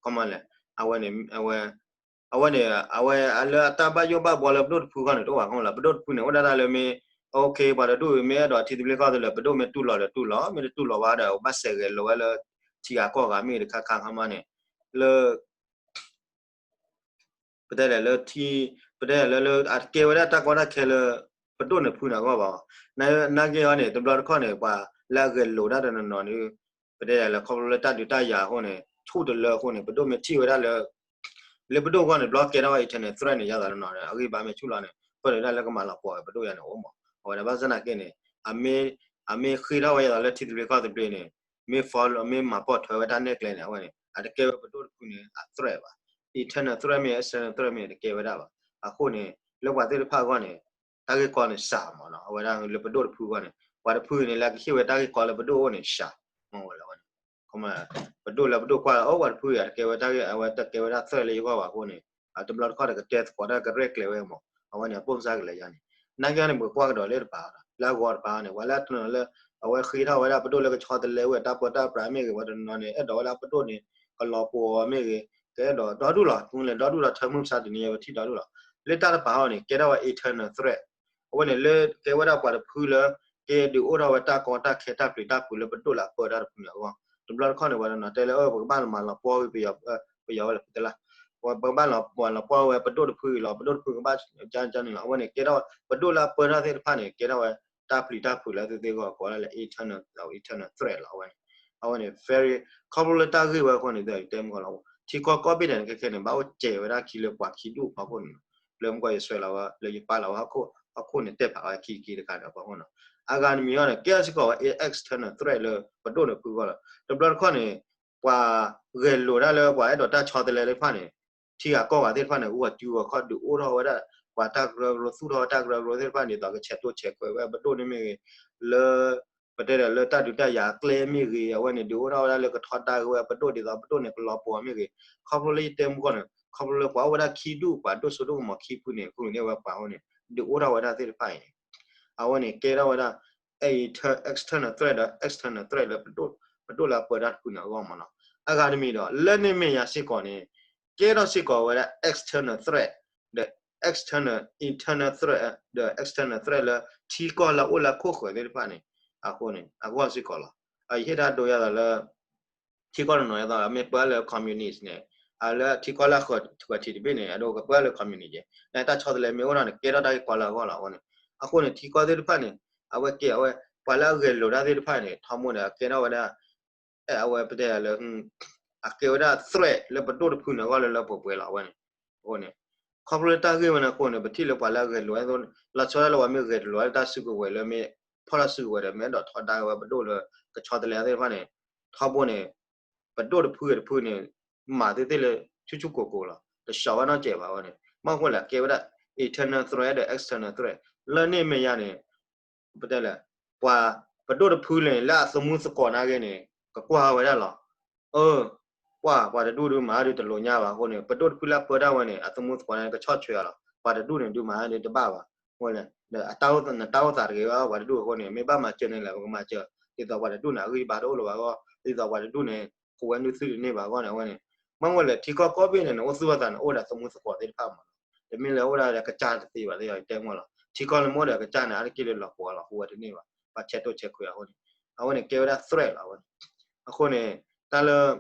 ခီမီလဲၣ် အဝဲန့ၣ် အဝဲ အဝဲန့ၣ် အဝဲလၢအတၢ်ဘၣ်ယိၣ်ဘၣ်ဘှီလၢပဒိၣ်တဖုအဂီၢ်န့ၣ် တအိၣ်ဘၣ် ခီမီလီၤ. ပဒိၣ်တဖုန့ၣ် အိၣ်ဒၣ်တၢ်လၢမ့ၢ် အိၣ်ခ့ ပှၤတဒူၣ်မ့ၢ်အဲၣ်ဒိးထံသဘျ့ကီၢ်သဘျ့ ပဒိၣ်မ့ၢ်တူၢ်လိာ်ဒီးတူၢ်လိာ် မ့ၢ်တတူၢ်လိာ်ဘၣ်ဒီး ဘၣ်စဲးဂဲၤလိာ်ဝဲလၢ ထံဂၤကီၢ်ဂၤမ့ၢ်တခါခါ ခီမီန့ၣ် လၢ ပတဲလဲၣ်လၢထံ ပတဲလဲၣ်လၢ အတကဲဝဲဒၣ်တၢ်ကီတၢ်ခဲလၢ ပဒိၣ်န့ၣ်ဖုန့ၣ်အဂီၢ်ဘၣ်. နာ်က့ဟီန့ၣ် တဘျီတခီၣ်န့ၣ် ပှၤလၢအဂဲၤလိာ်တၢ်တနီၤနီၤန့ၣ် ပတဲလဲၣ်လၢခီဖျိလၢတၢ်ဒုးတၢ်ယၤအဃိန့ၣ် ဆူၣ်တလၢအဃိန့ၣ် ပဒိၣ်မ့ၢ်ထံၣ်ဝဲဒၣ်လၢ လၢပဒိၣ်အဂီၢ်န့ၣ် တဘျီကဲထီၣ်ဝဲ internal threat န့ၣ် ယသးတနီၤန့ၣ် အဂံၢ်ဘါမ့ၢ်ဆူၣ်လီၤန့ၣ် ပၢၢ်လၢဒၣ်လၢကမၤလီၤပှီၢ်ဝဲပဒိၣ်ယၤန့ၣ်အိၣ်မး. အဝဲဒၣ်ဘၣ်ဆၣ်သနာ်က့န့ၣ် အမ့ၢ်ဃ့ထီၣ်ဝဲယသးလၢထံသဘျ့ကီၢ်သဘျ့န့ၣ် မ့ၢ် follow မ့ၢ်မၤပိာ်ထွဲဝဲတၢ်နဲၣ်ကျဲန့ၣ် အဝဲန့ၣ် အတကဲဝဲပဒိၣ်တဖုန့ၣ် အ threat ဘၣ်. internal threat မ့ၢ် external threat မ့ၢ်တကဲဝဲဒၣ်ဘၣ်. အဃိန့ၣ် လၢပှၤသ့ၣ်တဖၣ်အဂီၢ်န့ၣ် တၢ်ဂ့ၢ်ကီန့ၣ်စှၤမးနီၤ. အဝဲဒၣ်လၢပဒိၣ်တဖုအဂီၢ်န့ၣ် ပှၤတဖုန့ၣ် လၢကဟ့ၣ်ဝဲတၢ်ဂ့ၢ်ကီလၢပဒိၣ်အအိၣ်န့ၣ်စှၤမးဝဲလီၤဝဲန့ၣ်. ပဒိၣ်လၢပဒိၣ်ကွၢ်လီၤ အိၣ်ပှၤတဖုအံၤ အတကဲဝဲတၢ်ဂ့ၢ် အဝဲတကဲဝဲဒၣ် threat လၢယဂီၢ်ဘၣ်အဃိန့ၣ် တဘျီတခီၣ်ဒီးကတဲသကိးတၢ်ကရဲၣ်ကျဲၤဝဲမး အဝဲန့ၣ်အပိၢ်စါကလဲၤယါန့ၣ် နာ်က့န့ၣ် ပကကွၢ်ကဒီးလၢတပၤလၢအဂီၢ်တပၤန့ၣ် ပှၤလၢအတနီၤလၢ အဝဲဃ့ထီၣ်ဝဲဒၣ်ပဒိၣ်လၢကဆီတလဲဝဲတၢ်ပၢတၢ်ပြးမ့ၢ်ဂ့ၤ ပှၤတနီၤန့ၣ် အဲၣ်ဒိးဝဲဒၣ်ပဒိၣ်န့ၣ် ကလီၤပှီၢ်မ့ၢ်ဂ့ၤ ကအဲၣ်ဒိးဒီဒူၣ်လီၤ မ့ၢ်လဲၤဒီဒူၣ်ဒီး ထၢမုၢ်မဆါတနံၤအံၤ ပထံၣ်ဒီဒူၣ်လီၤ. လၢတၢ်တပၤအံၤန့ၣ် ကဲထီၣ်ဝဲ internal threat အဝဲန့ၣ်လၢကဲဝဲဒၣ်ပှၤတဖုလၢ ကဲဒုးအိၣ်ထီၣ်ဝဲတၢ်ကီတၢ်ခဲတၢ်ပျံၤတၢ်ဖုးလၢပဒိၣ်လၢအပၢတၢ်တဖုန့ၣ်အဂီၢ် တဘျီတခီၣ်န့ၣ် ပှၤတနီၤတဲလၢ ပကဘၣ်မၤလီၤပှီၢ်ဝဲ ပယီၤဝဲလၢဖုတလါ ပကဘၣ်လီၤပှီၢ်ဝဲပဒိၣ်တဖုအံၤလီၤ ပဒိၣ်တဖုကဘၣ် ကန့ၣ်လီၤ အဝဲန့ၣ် ကဲထီၣ်ဝဲ ပဒိၣ်လၢအပၢတၢ်သ့ၣ်တဖၣ်န့ၣ် ကဲထီၣ်ဝဲ တၢ်ပျံၤတၢ်ဖုးလၢသုသ့ၣ်ဂီၢ် ကိးဝဲဒၣ်လၢ internal internal threat လီၤ အဝဲန့ၣ် အဝဲန့ၣ် very ခီဖျိလၢတၢ်ဂ့ၢ်ဝဲအဃိန့ၣ် ယတဲမုၢ်ကီၢ်လီၤ ထံကီၢ်ကီၢ်ဘ့ၣ်ဒဲးန့ၣ် ခဲခဲန့ၣ် ဘၣ်အိၣ်စဲးဝဲဒၣ်ခံလၢပှၤခံဒူၣ်ဖီခိၣ်န့ၣ် လၢမုၢ်ကီၢ်ယဆွဲလီၤဝဲ လၢယပာ်လီၤဝဲ ဟီၣ်ခိၣ်န့ၣ် တဲဖးဝဲခံခံတခါန့ၣ်အဖီခိၣ်န့ၣ် အဂၤတမံၤအံၤန့ၣ် ကဲထီၣ်စ့ၢ်ကီးဝဲ external threat လၢပဒိၣ်န့ၣ်ဖုအဂီၢ်လီၤ. တဘျီတခီၣ်န့ၣ် ပှၤဂဲၤလိာ်တၢ်လၢပှၤအဲၣ်ဒိးတၢ်ဆီတလဲသ့ၣ်တဖၣ်န့ၣ် ထံဂၤကီၢ်ဂၤသ့ၣ်တဖၣ်န့ၣ် ဂုာ်အီၤစုဂီၤခီၣ်ဒုးအိၣ်ထီၣ်ဝဲဒၣ် ပှၤတၢ်ကရၢကရိသူၣ်ထီၣ်ဝဲတၢ်ကရၢကရိသ့ၣ်တဖၣ်န့ၣ် ဒ်သိးကဆဲးတိၢ်ဆဲးခွဲးဝဲပဒိၣ်န့ၣ်မ့ၢ်ဂ့ၤ လၢ ပတဲဒီးလၢတၢ်ဒုးတၢ်ယၤအကျဲမ့ၢ်ဂ့ၤ အဝဲန့ၣ် ဒုးအိၣ်ထီၣ်ဝဲဒၣ်လၢကထီဒါက့ၤဝဲပဒိၣ်ဒ်သိးပဒိၣ်န့ၣ် ကလီၤပှီၢ်မ့ၢ်ဂ့ၤ ခီဖျိလၢယတဲမုၢ်ကီၢ်န့ၣ် ခီဖျိလၢပှၤအိၣ်ဝဲဒၣ်ခံဒူၣ် ပှၤဒိၣ်စိဒိၣ်ကမီၤခံဖုန့ၣ် ဃုန့ၢ်ဝဲပှၤအဃိန့ၣ် ဒုးအိၣ်ထီၣ်ဝဲဒၣ်သ့ၣ်တဖၣ်အံၤန့ၣ် အဝဲန့ၣ်ကဲထီၣ်ဝဲဒၣ် external threat ဒီး external threat လၢ ပဒိၣ်လၢအပၢတၢ်တဖုန့ၣ်အဂီၢ်မးနီၤ. အဂၤတမံၤဒီး လၢန့ၣ်မ့ၢ်ယၤစ့ၢ်ကီးန့ၣ် ကဲထီၣ်စ့ၢ်ကီးဝဲဒၣ် external threat ဒီး external internal threat ဒီး external threat လၢထံကီၢ်လၢအအိၣ်လၢခိၣ်ဃၢၤသ့ၣ်တဖၣ်န့ၣ် အဃိန့ၣ် အဂီၢ်စ့ၢ်ကီးလီၤ. ယဟ့ၣ်တၢ်ဒိယၤသးလၢ ထံကီၢ်တနီၤအသိး မ့ၢ်ပၢလၢ communist န့ၣ် အလၢထံကီၢ်လၢဃၢၤထံးတဘ့ၣ်န့ၣ် အဒိကပၢလၢ communist က့ နတၢ်ဆီတလဲမ့ၢ်အိၣ်ထီၣ်န့ၣ် ကဲထီၣ်တၢ်ဂ့ၢ်ကီလၢအဂီၢ်လီၤအဃိန့ၣ် အဃိန့ၣ် ထံကီၢ်သ့ၣ်တဖၣ်န့ၣ် အဝဲကဲအဝဲ ပှၤလၢအဂဲၤလိာ်တၢ်သ့ၣ်တဖၣ်န့ၣ် ထီဘိန့ၣ် အကဲထီၣ်ဝဲဒၣ် အဝဲပတဲလၢ အကဲဝဲဒၣ် threat လၢပဒိၣ်တဖုန့ၣ်အဂီၢ်လၢလၢပှဲၤပှဲၤလီၤအဝဲန့ၣ် အဃိန့ၣ် ခီဖျိလၢတၢ်ဂ့ၢ်ဝဲန့ၣ်အဃိန့ၣ် ပထံၣ်လၢပှၤလၢအဂဲၤလိာ်ဝဲ လီၤဆီဒၣ်လၢပှၤမ့ၢ်ဂဲၤလိာ်ဝဲလၢတၢ်စုကဝဲၤလၢမ့ၢ် ဖီၣ်တၢ်စုကဝဲၤဒီး မ့ၢ်အဲၣ်ဒိးထီဒါက့ၤဝဲပဒိၣ်လၢ ကဆီတလဲသ့ၣ်တဖၣ်န့ၣ် ထီဘိန့ၣ် ပဒိၣ်တဖုဂ့ၤတဖုန့ၣ် မၤသ့ၣ်သ့ၣ်လၢ ဆူၣ်ဆူၣ်ကိၢ်ကိၢ်လီၤ တဆှီဝဲနီတစဲးဘၣ်ဝဲန့ၣ် ဘၣ်မနုၤဃိလဲၣ် ကဲဝဲဒၣ် internal threat ဒီး external threat လၢန့ၣ်မ့ၢ်ယါန့ၣ် ပတဲလဲၣ် ပှၤ ပဒိၣ်တဖုန့ၣ် လၢအသမူသကိးနာ်က့န့ၣ် ကကွၢ်ဝဲဒၣ်လီၤ အၢ ပှၤ ပှၤတဒူၣ်ဒုးမၤဒုးတလိာ်ညါဘၣ်အဃိန့ၣ် ပဒိၣ်တဖုလၢအပၢတၢ်ဝဲန့ၣ် အသမူသကိးန့ၣ် ကဆီၣ်ထွဲအီၤလီၤ ပှၤတဒူၣ်န့ၣ် ဒုးမၤဒုးတဘၣ်ဘၣ် အဃိလဲၣ် နတၢ်အိၣ်သးတဂ့ၤဘၣ် ပှၤတဒူၣ်အဃိန့ၣ် မ့ၢ်ဘၣ်မၤစၢၤန့ၣ်လဲၣ် ပကမၤစၢၤ ဒ်သိးပှၤတဒူၣ်န့ၣ် အဂံၢ်ဘါတအိၣ်လၢၤဘၣ်အဂီၢ် ဒ်သိးပှၤတဒူၣ်န့ၣ် ဃိးဝဲနုာ်သုတန့ၢ်ဘၣ်အဂီၢ်န့ၣ် အဝဲန့ၣ် ဘၣ်မနုၤဃိလဲၣ် ထံကီၢ်ကီၢ်ဘ့ၣ်န့ၣ် နအိၣ်သူၣ်ဘၣ်သးန့ၣ် အိၣ်ဒီးသမူသကိးသ့ၣ်တဖၣ်မး တမ့ၢ်လၢအိၣ်ဒၣ်ဒီးကစၢ်တသ့ဘၣ်သ့ၣ် ယတဲမ့ၢ်လီၤ ထံကီၢ်လၢမ့ၢ်အိၣ်ဒီးကစၢ်န့ၣ် အါတက့ၢ်လၢလီၤပှီၢ်လီၤ ဃိးဝဲတန့ၢ်ဘၣ် ပှၤဆဲးတိၢ်ဆဲးခွဲးအဃိန့ၣ် အဝဲန့ၣ် ကဲဝဲဒၣ် threat လီၤ အဝဲန့ၣ် အဃိန့ၣ် တၢ်လၢ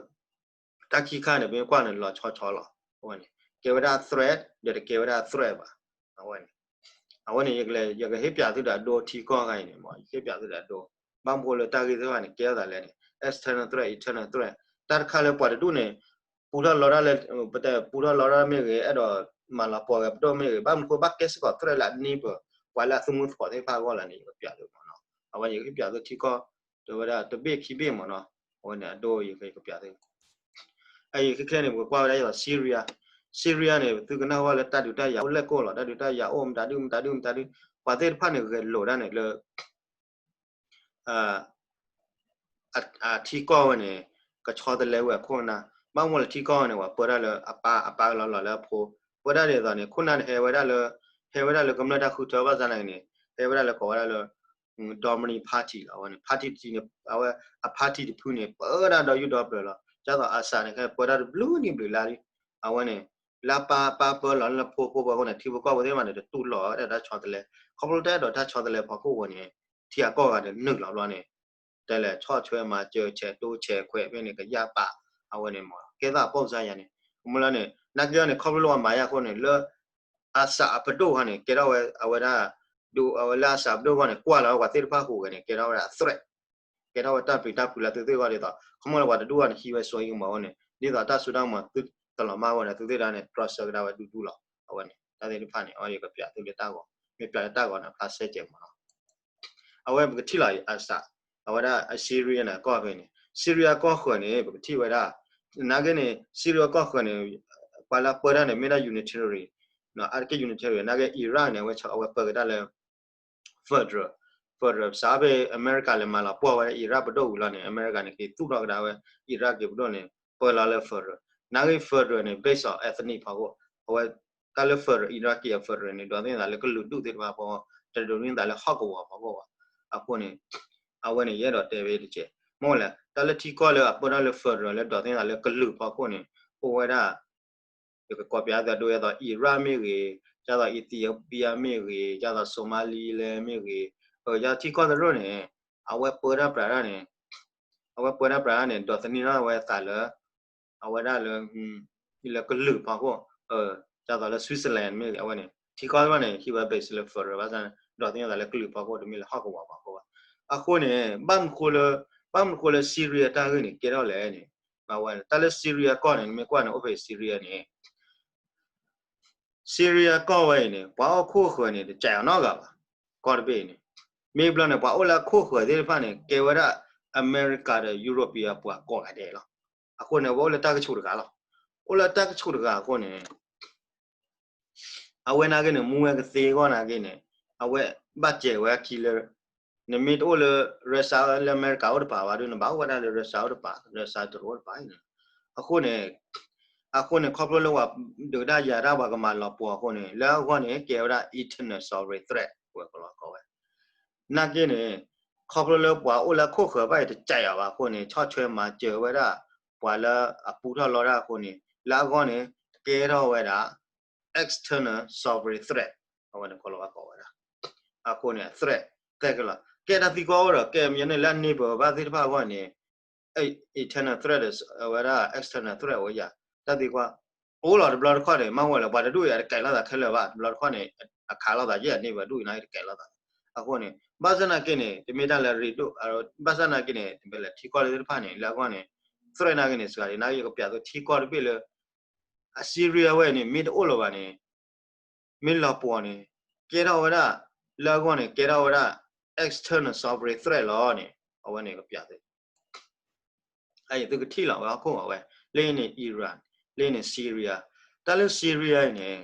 တၢ်ခံခါန့ၣ် ပမ့ၢ်ကွၢ်န့ၣ် လီၤဆီဆီလီၤ အဝဲန့ၣ် ကဲဝဲဒၣ် threat ဒီးတကဲဝဲဒၣ် threat ဘၣ် အဝဲန့ၣ် အဝဲန့ၣ် ယကဟ့ၣ်ပၠးသုဒီးအဒိထံကီၢ်ခါအံၤန့ၣ် ယကဟ့ၣ်ပၠးသုဒီးအဒိ ဘၣ်မနုၤဃိလၢတၢ်ဂ့ၢ်သ့ၣ်တဖၣ်န့ၣ် ကဲထီၣ်သးလဲၣ်န့ၣ် external threat internal threat တၢ်တခါလၢပှၤတဒူၣ်န့ၣ် ပူထီၣ်လီတၢ်လၢ ပတဲပူထီၣ်လီတၢ်မ့ၢ်ဂ့ၤ အဲၣ်ဒိးမၤလီၤပှီၢ်ဂ့ၤပဒိၣ်မ့ၢ်ဂ့ၤ ဘၣ်မနုၤဃိဘၣ်ကဲစ့ၢ်ကီး threat လၢအန့ၢ်ပၢၢ် ပှၤလၢအသမူသကိးသ့ၣ်တဖၣ်အဂီၢ်လၢန့ၣ် ယကပၠးသုမ့ၢ်နီၤ အဝဲယကဟ့ၣ်ပၠးသုထံကီၢ် တဲဝဲဒၣ်တဘ့ၣ်ခံဘ့ၣ်မ့ၢ်နီၤ အဝဲန့ၣ်အဒိယကပၠးသု အအံၤခဲခဲန့ၣ် ပကကွၢ်ဝဲဒၣ်ယသး Syria Syria န့ၣ် သုကနၢ်ဟူလၢတၢ်ဒုးတၢ်ယၤအိၣ်လဲၣ်ကိၢ်လီၤ တၢ်ဒုးတၢ်ယၤအိၣ် မတၤဒုမတၤဒုမတၤဒု ပှၤသ့ၣ်တဖၣ်န့ၣ် ဂဲၤလိာ်ဒၣ်န့ၣ်လၢ အထံကီၢ်ဝဲန့ၣ် ကဆီတလဲဝဲအခိၣ်အနၢ် ဘၣ်မနုၤလဲၣ်ထံကီၢ်ဝဲန့ၣ် ပှၤပၢတၢ်လၢအပၢ်အပၢ်ကလီၤလီၤလၢအဖိ ပၢတၢ်ဒ်သိးန့ၣ် ခိၣ်နၢ်န့ၣ် ဟဲဝဲဒၣ်လၢ ဟဲဝဲဒၣ်လၢကမျၢၢ်တၢ်ဃုထၢဘၣ်ဆၣ်နာ်က့န့ၣ် ဟဲဝဲဒၣ်လၢကိးဝဲဒၣ်လၢ Dominant Party လီၤ အဝဲန့ၣ် party တထံန့ၣ် အဝဲအ party တဖုန့ၣ် ပၢတၢ်ဒီယူၢ်ဒီပျၢၤလီၤ ဒ်သိး Assad န့ၣ် ခဲပၢတၢ်တဘျုးနံၣ်ဘျုးလါလံ အဝဲန့ၣ် လၢအပၢ်ပၢပၢလီၤလၢဖိဖိပၢအဃိန့ၣ် ထံဖိကီၢ်ဖိသ့ၣ်တဖၣ်န့ၣ် တတူၢ်လိာ်ဝဲဒၣ်တၢ်ဆီတလဲ ခီဖျိတၢ်အဲၣ်ဒိးတၢ်ဆီတလဲဖီခိၣ်ဝဲန့ၣ် ထံအကီၢ်ဂၤန့ၣ်နုာ်လီၤဘျီန့ၣ် တဲလဲၤဆီၣ်ထွဲမၤစၢၤဆဲးတိၢ်ဆဲးခွဲးဖဲန့ၣ် ကယၢ်ပာ် အဝဲန့ၣ်မ့ၢ် ကဲသးအပိၢ်စါယၤန့ၣ် ကမျၢၢ်န့ၣ် နာ်က့အီၤန့ၣ် ခီဖျိလၢပှၤမၤယါအဃိန့ၣ် လၢ Assad အပဒိၣ်ခါန့ၣ် ကဲထီၣ်ဝဲအဝဲဒၣ် ဒ်အဝဲလၢ Assad အပဒိၣ်အဂီၢ်န့ၣ် ကွၢ်လီၤဝဲပှၤသ့ၣ်တဖၣ်ဟူးဂဲၤန့ၣ် ကဲထီၣ်ဝဲဒၣ် threat ကဲထီၣ်ဝဲတၢ်ပျံၤတၢ်ဖုးလၢသုသ့ၣ်အဂီၢ်ဒ်သိး ခီမီလၢပှၤတဒူၣ်အဂီၢ်န့ၣ် ဟံးဝဲစိဟံးကမီၤအဃိန့ၣ် ဒ်သိးတၢ်စိတၢ်ကမီၤသု တလီၤမၢ်ဝဲန့ၣ် သုသ့ၣ်တဖၣ်န့ၣ် တြီဆၢကဒါဝဲဒူဒူလီၤ. အဝဲန့ၣ် တၢ်သ့ၣ်တဖၣ်န့ၣ် အဝဲယကပျးသုလၢတၢ်ဂီၤ, မ့ၢ်ပျးလၢတၢ်ဂီၤန့ၣ် ဖျါဆဲးကဲးမးလီၤ. အဝဲပကထံၣ်လီၤအစး, အဝဲဒၣ် Syria န့ၣ် ကီၢ်ဖဲန့ၣ် Syria ကီၢ်ဃၢၤန့ၣ် ပကထံၣ်ဝဲဒၣ် နာ်က့န့ၣ် Syria ကီၢ်ဃၢၤန့ၣ် ပှၤလၢပၢတၢ်န့ၣ် မ့ၢ်ဒၣ် Unitarian, အါတက့ၢ် Unitarian နာ်က့ Iraq န့ၣ် အဝဲပၢကဒါလၢ federal, federal စးဖဲ အမဲရကၤလဲၤမၤလီၤပှီၢ်ဝဲဒၣ် Iraq ပဒိၣ်ဝံၤလီၤန့ၣ် အမဲရကၤန့ၣ် က့ၤသူၣ်ထီၣ်ကဒါဝဲ Iraq က့ၤပဒိၣ်န့ၣ် ပၢလီၤလၢ federal, နာ်က့ federal န့ၣ် based on ethnic ဖီခိၣ်, အဝဲ တၢ်လၢ federal Iraq က့ၤအ federal န့ၣ် ဒိးသန့ၤသးလၢကလုာ်ဒူၣ်သ့ၣ်တဖၣ်ဖီခိၣ်, တဒိးသန့ၤသးလၢဟီၣ်ကဝီၤဖီခိၣ်ဘၣ်. အဃိန့ၣ် အဝဲန့ၣ် ယအဲၣ်ဒိးတဲဝဲတကဲး, မ့ၢ်လဲၣ် တၢ်လၢထံကီၢ်လၢအပၢတၢ်လၢ federal လၢဒိးသန့ၤသးလၢကလုာ်ဖီခိၣ်န့ၣ် အိၣ်ဝဲဒၣ် ယကကိးပျးသးဒ်သိး Iraq မ့ၢ်ဂ့ၤ, ဒ်သိး Ethiopia မ့ၢ်ဂ့ၤ, ဒ်သိး Somaliland မ့ၢ်ဂ့ၤ, ဒ်သိးထံကီၢ်သရၣ်န့ၣ် အဝဲပၢတၢ်ပြးတၢ်န့ၣ်, အဝဲပၢတၢ်ပြးတၢ်န့ၣ် ဒိးသန့ၤထီၣ်ဝဲသးလၢ အဝဲဒၣ်လၢ လၢကလုာ်ဖီခိၣ်, ဒ်သိးလၢ Switzerland မ့ၢ်ဂ့ၤ အဝဲန့ၣ် ထံကီၢ်သရၣ်န့ၣ် ဟံးဝဲ base လၢ federal ဘၣ်ဆၣ် ဒိးသန့ၤသးလၢကလုာ်ဖီခိၣ် တမ့ၢ်လၢဟီၣ်ကဝီၤဖီခိၣ်ဘၣ်. အဃိန့ၣ် ဘၣ်မနုၤဃိလၢ ဘၣ်မနုၤဃိလၢ Syria တၢ်ဂ့ၢ်န့ၣ် ကဲထီၣ်လဲၣ်န့ၣ် မၤဝဲ တၢ်လၢ Syria ကီၢ်န့ၣ် နမ့ၢ်ကွၢ်န့ၣ် အိၣ်ဖဲ Syria န့ၣ် Syria ကီၢ်ဝဲအံၤန့ၣ် ပှၤအိၣ်ခိၣ်ဃၢၤန့ၣ် တစဲးအနီတဂၤဘၣ်. ကီၢ်တဘ့ၣ်အံၤန့ၣ် မ့ၢ်ဘျီန့ၣ် ပှၤအိၣ်လၢအခိၣ်ဃၢၤသ့ၣ်တဖၣ်န့ၣ် ကဲဝဲဒၣ် အမဲရကၤဒီး European ပှၤကိးဂၤဒဲးလီၤ. အဃိန့ၣ် အဝဲအိၣ်လၢတၢ်ကဆူးတဂၤလီၤ. အိၣ်လၢတၢ်ကဆူးတဂၤအဃိန့ၣ် အဝဲနာ်က့န့ၣ် မူဝဲကသ့အဂီၢ်နာ်က့န့ၣ် အဝဲဘၣ်စဲးဝဲအခံလၢ နမ့ၢ်တအိၣ်လၢ Russia လၢအမဲရကၤအိၣ်တပၤဘၣ်ဒီး နဘၣ်အိၣ်ဝဲဒၣ်လၢ Russia အိၣ်တပၤ Russia တရူးအိၣ်တပၤအံၤန့ၣ် အဃိန့ၣ် အဃိန့ၣ် ခီဖျိလၢပှၤဒုးကဒါယၤတၢ်ပှၤကမၤလီၤပှီၢ်အဃိန့ၣ် လၢအဂီၢ်န့ၣ် ကဲဝဲဒၣ် internal sovereign threat ဝဲကလီၤကီးဝဲ နာ်က့န့ၣ် ခီဖျိလၢပှၤအိၣ်လၢအခိၣ်ဃၢၤဘၣ်အံၤတစဲးအီၤဘၣ်အဃိန့ၣ် ဆီၣ်ထွဲမၤစၢၤဝဲဒၣ် ပှၤလၢအပူထီၣ်လီတၢ်အဃိန့ၣ် လၢအဂီၢ်န့ၣ် ကဲထီၣ်ဝဲဒၣ် external sovereign threat အဝဲန့ၣ်ကလီၤဝဲကိးဝဲဒၣ် အဃိန့ၣ် threat ကဲကလီၤ ကဲတၢ်သံကွၢ်အိၣ်ဒီး ကဲမ့ၢ်န့ၣ်လၢအ neighbor ဘၣ်သ့ၣ်တဖၣ်အဂီၢ်န့ၣ် internal threat ဝဲဒၣ် external threat ဝဲယၤ တၢ်သံကွၢ် အိၣ်လီၤတဘျီတခီၣ်န့ၣ် မ့ၢ်ဝဲလၢပှၤတဒူၣ်အံၤတကဲးလိာ်သးခဲလၢာ်ဘၣ် တဘျီတခီၣ်န့ၣ် အခးလိာ်သးယဲၢ်န့ၣ် ပှၤဒူၣ်အံၤန့ၣ်တကဲးလိာ်သး အဃိန့ၣ် ဘၣ်ဆၣ်နာ်က့န့ၣ် တမ့ၢ်တၢ်လၢရ့ဒိၣ် ဘၣ်ဆၣ်နာ်က့န့ၣ် တမ့ၢ်လၢထံကီၢ်လၢသ့ၣ်တဖၣ်န့ၣ် လၢအဂီၢ်န့ၣ် threat နာ်က့န့ၣ် စှၤဒ်နာ်က့ ယကပျးသိးထံကီၢ်တဘ့ၣ်လၢ အ Syria ဝဲန့ၣ် မ့ၢ်တအိၣ်လၢၤဘၣ်န့ၣ် မ့ၢ်လီၤပှီၢ်န့ၣ် ကဲထီၣ်ဝဲဒၣ် လၢအဂီၢ်န့ၣ် ကဲထီၣ်ဝဲဒၣ် external sovereign threat လီၤန့ၣ် အဝဲန့ၣ်ကပျးသိး သုကထံၣ်လီၤဝဲဟီၣ်ခိၣ်အဝဲ လၢန့ၣ် Iran လၢန့ၣ် Syria တၢ်လၢ Syria အံၤန့ၣ်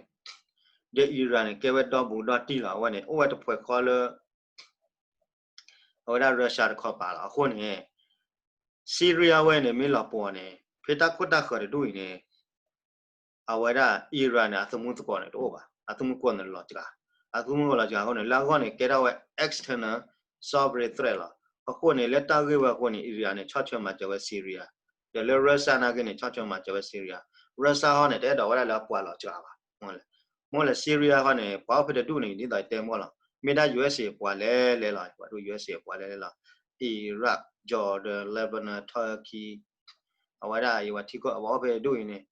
ဒီး Iran န့ၣ် ကဲဝဲဒီဘူးဒီတံၢ်လီၤ အဝဲန့ၣ် အိၣ်ဝဲတဖှဲးဃီလၢ အဝဲဒၣ် Russia တခီပၤလီၤ အဃိန့ၣ် Syria ဝဲန့ၣ် မ့ၢ်လီၤပှီၢ်န့ၣ် ဖဲတၢ်ခိၣ်တၢ်ဃၢၤတဒူၣ်အံၤန့ၣ် အဝဲဒၣ် Iran န့ၣ် အသုးမုၢ်သကိးန့ၣ်တအိၣ်ဘၣ် အသုးမုၢ်သကိးန့ၣ်လီၤစှၤ အသုးမုၢ်သကိးလီၤစှၤအဃိန့ၣ် လၢအဂီၢ်န့ၣ် ကဲထီၣ်ဝဲ external sovereign threat လီၤ အဃိန့ၣ် လၢတၢ်ဂ့ၢ်ဝဲအဃိန့ၣ် Iran န့ၣ် ဆီၣ်ထွဲမၤစၢၤဝဲ Syria ဒီးလၢ Russia နာ်က့န့ၣ် ဆီၣ်ထွဲမၤစၢၤဝဲ Syria Russia ဟီန့ၣ် တအဲၣ်ဒိးဝဲဒၣ်လၢအပှၤလီၤစှၤဘၣ် မ့ၢ်လဲၣ် Syria ဟီန့ၣ် ပှၤအိၣ်ဖဲတဒူၣ်န့ၣ် ဒ်သိးတဲမ့ၢ်လီၤ မ့ၢ်ဒၣ် USA ပှၤလဲၤလဲၤလီၤ ပှၤဒိၣ် USA ပှၤလဲၤလဲၤလီၤ Iraq Jordan Lebanon Turkey အဝဲဒၣ်ယဝဲထံကီၢ်အဝဲအိၣ်ဖဲတဒူၣ်အံၤန့ၣ်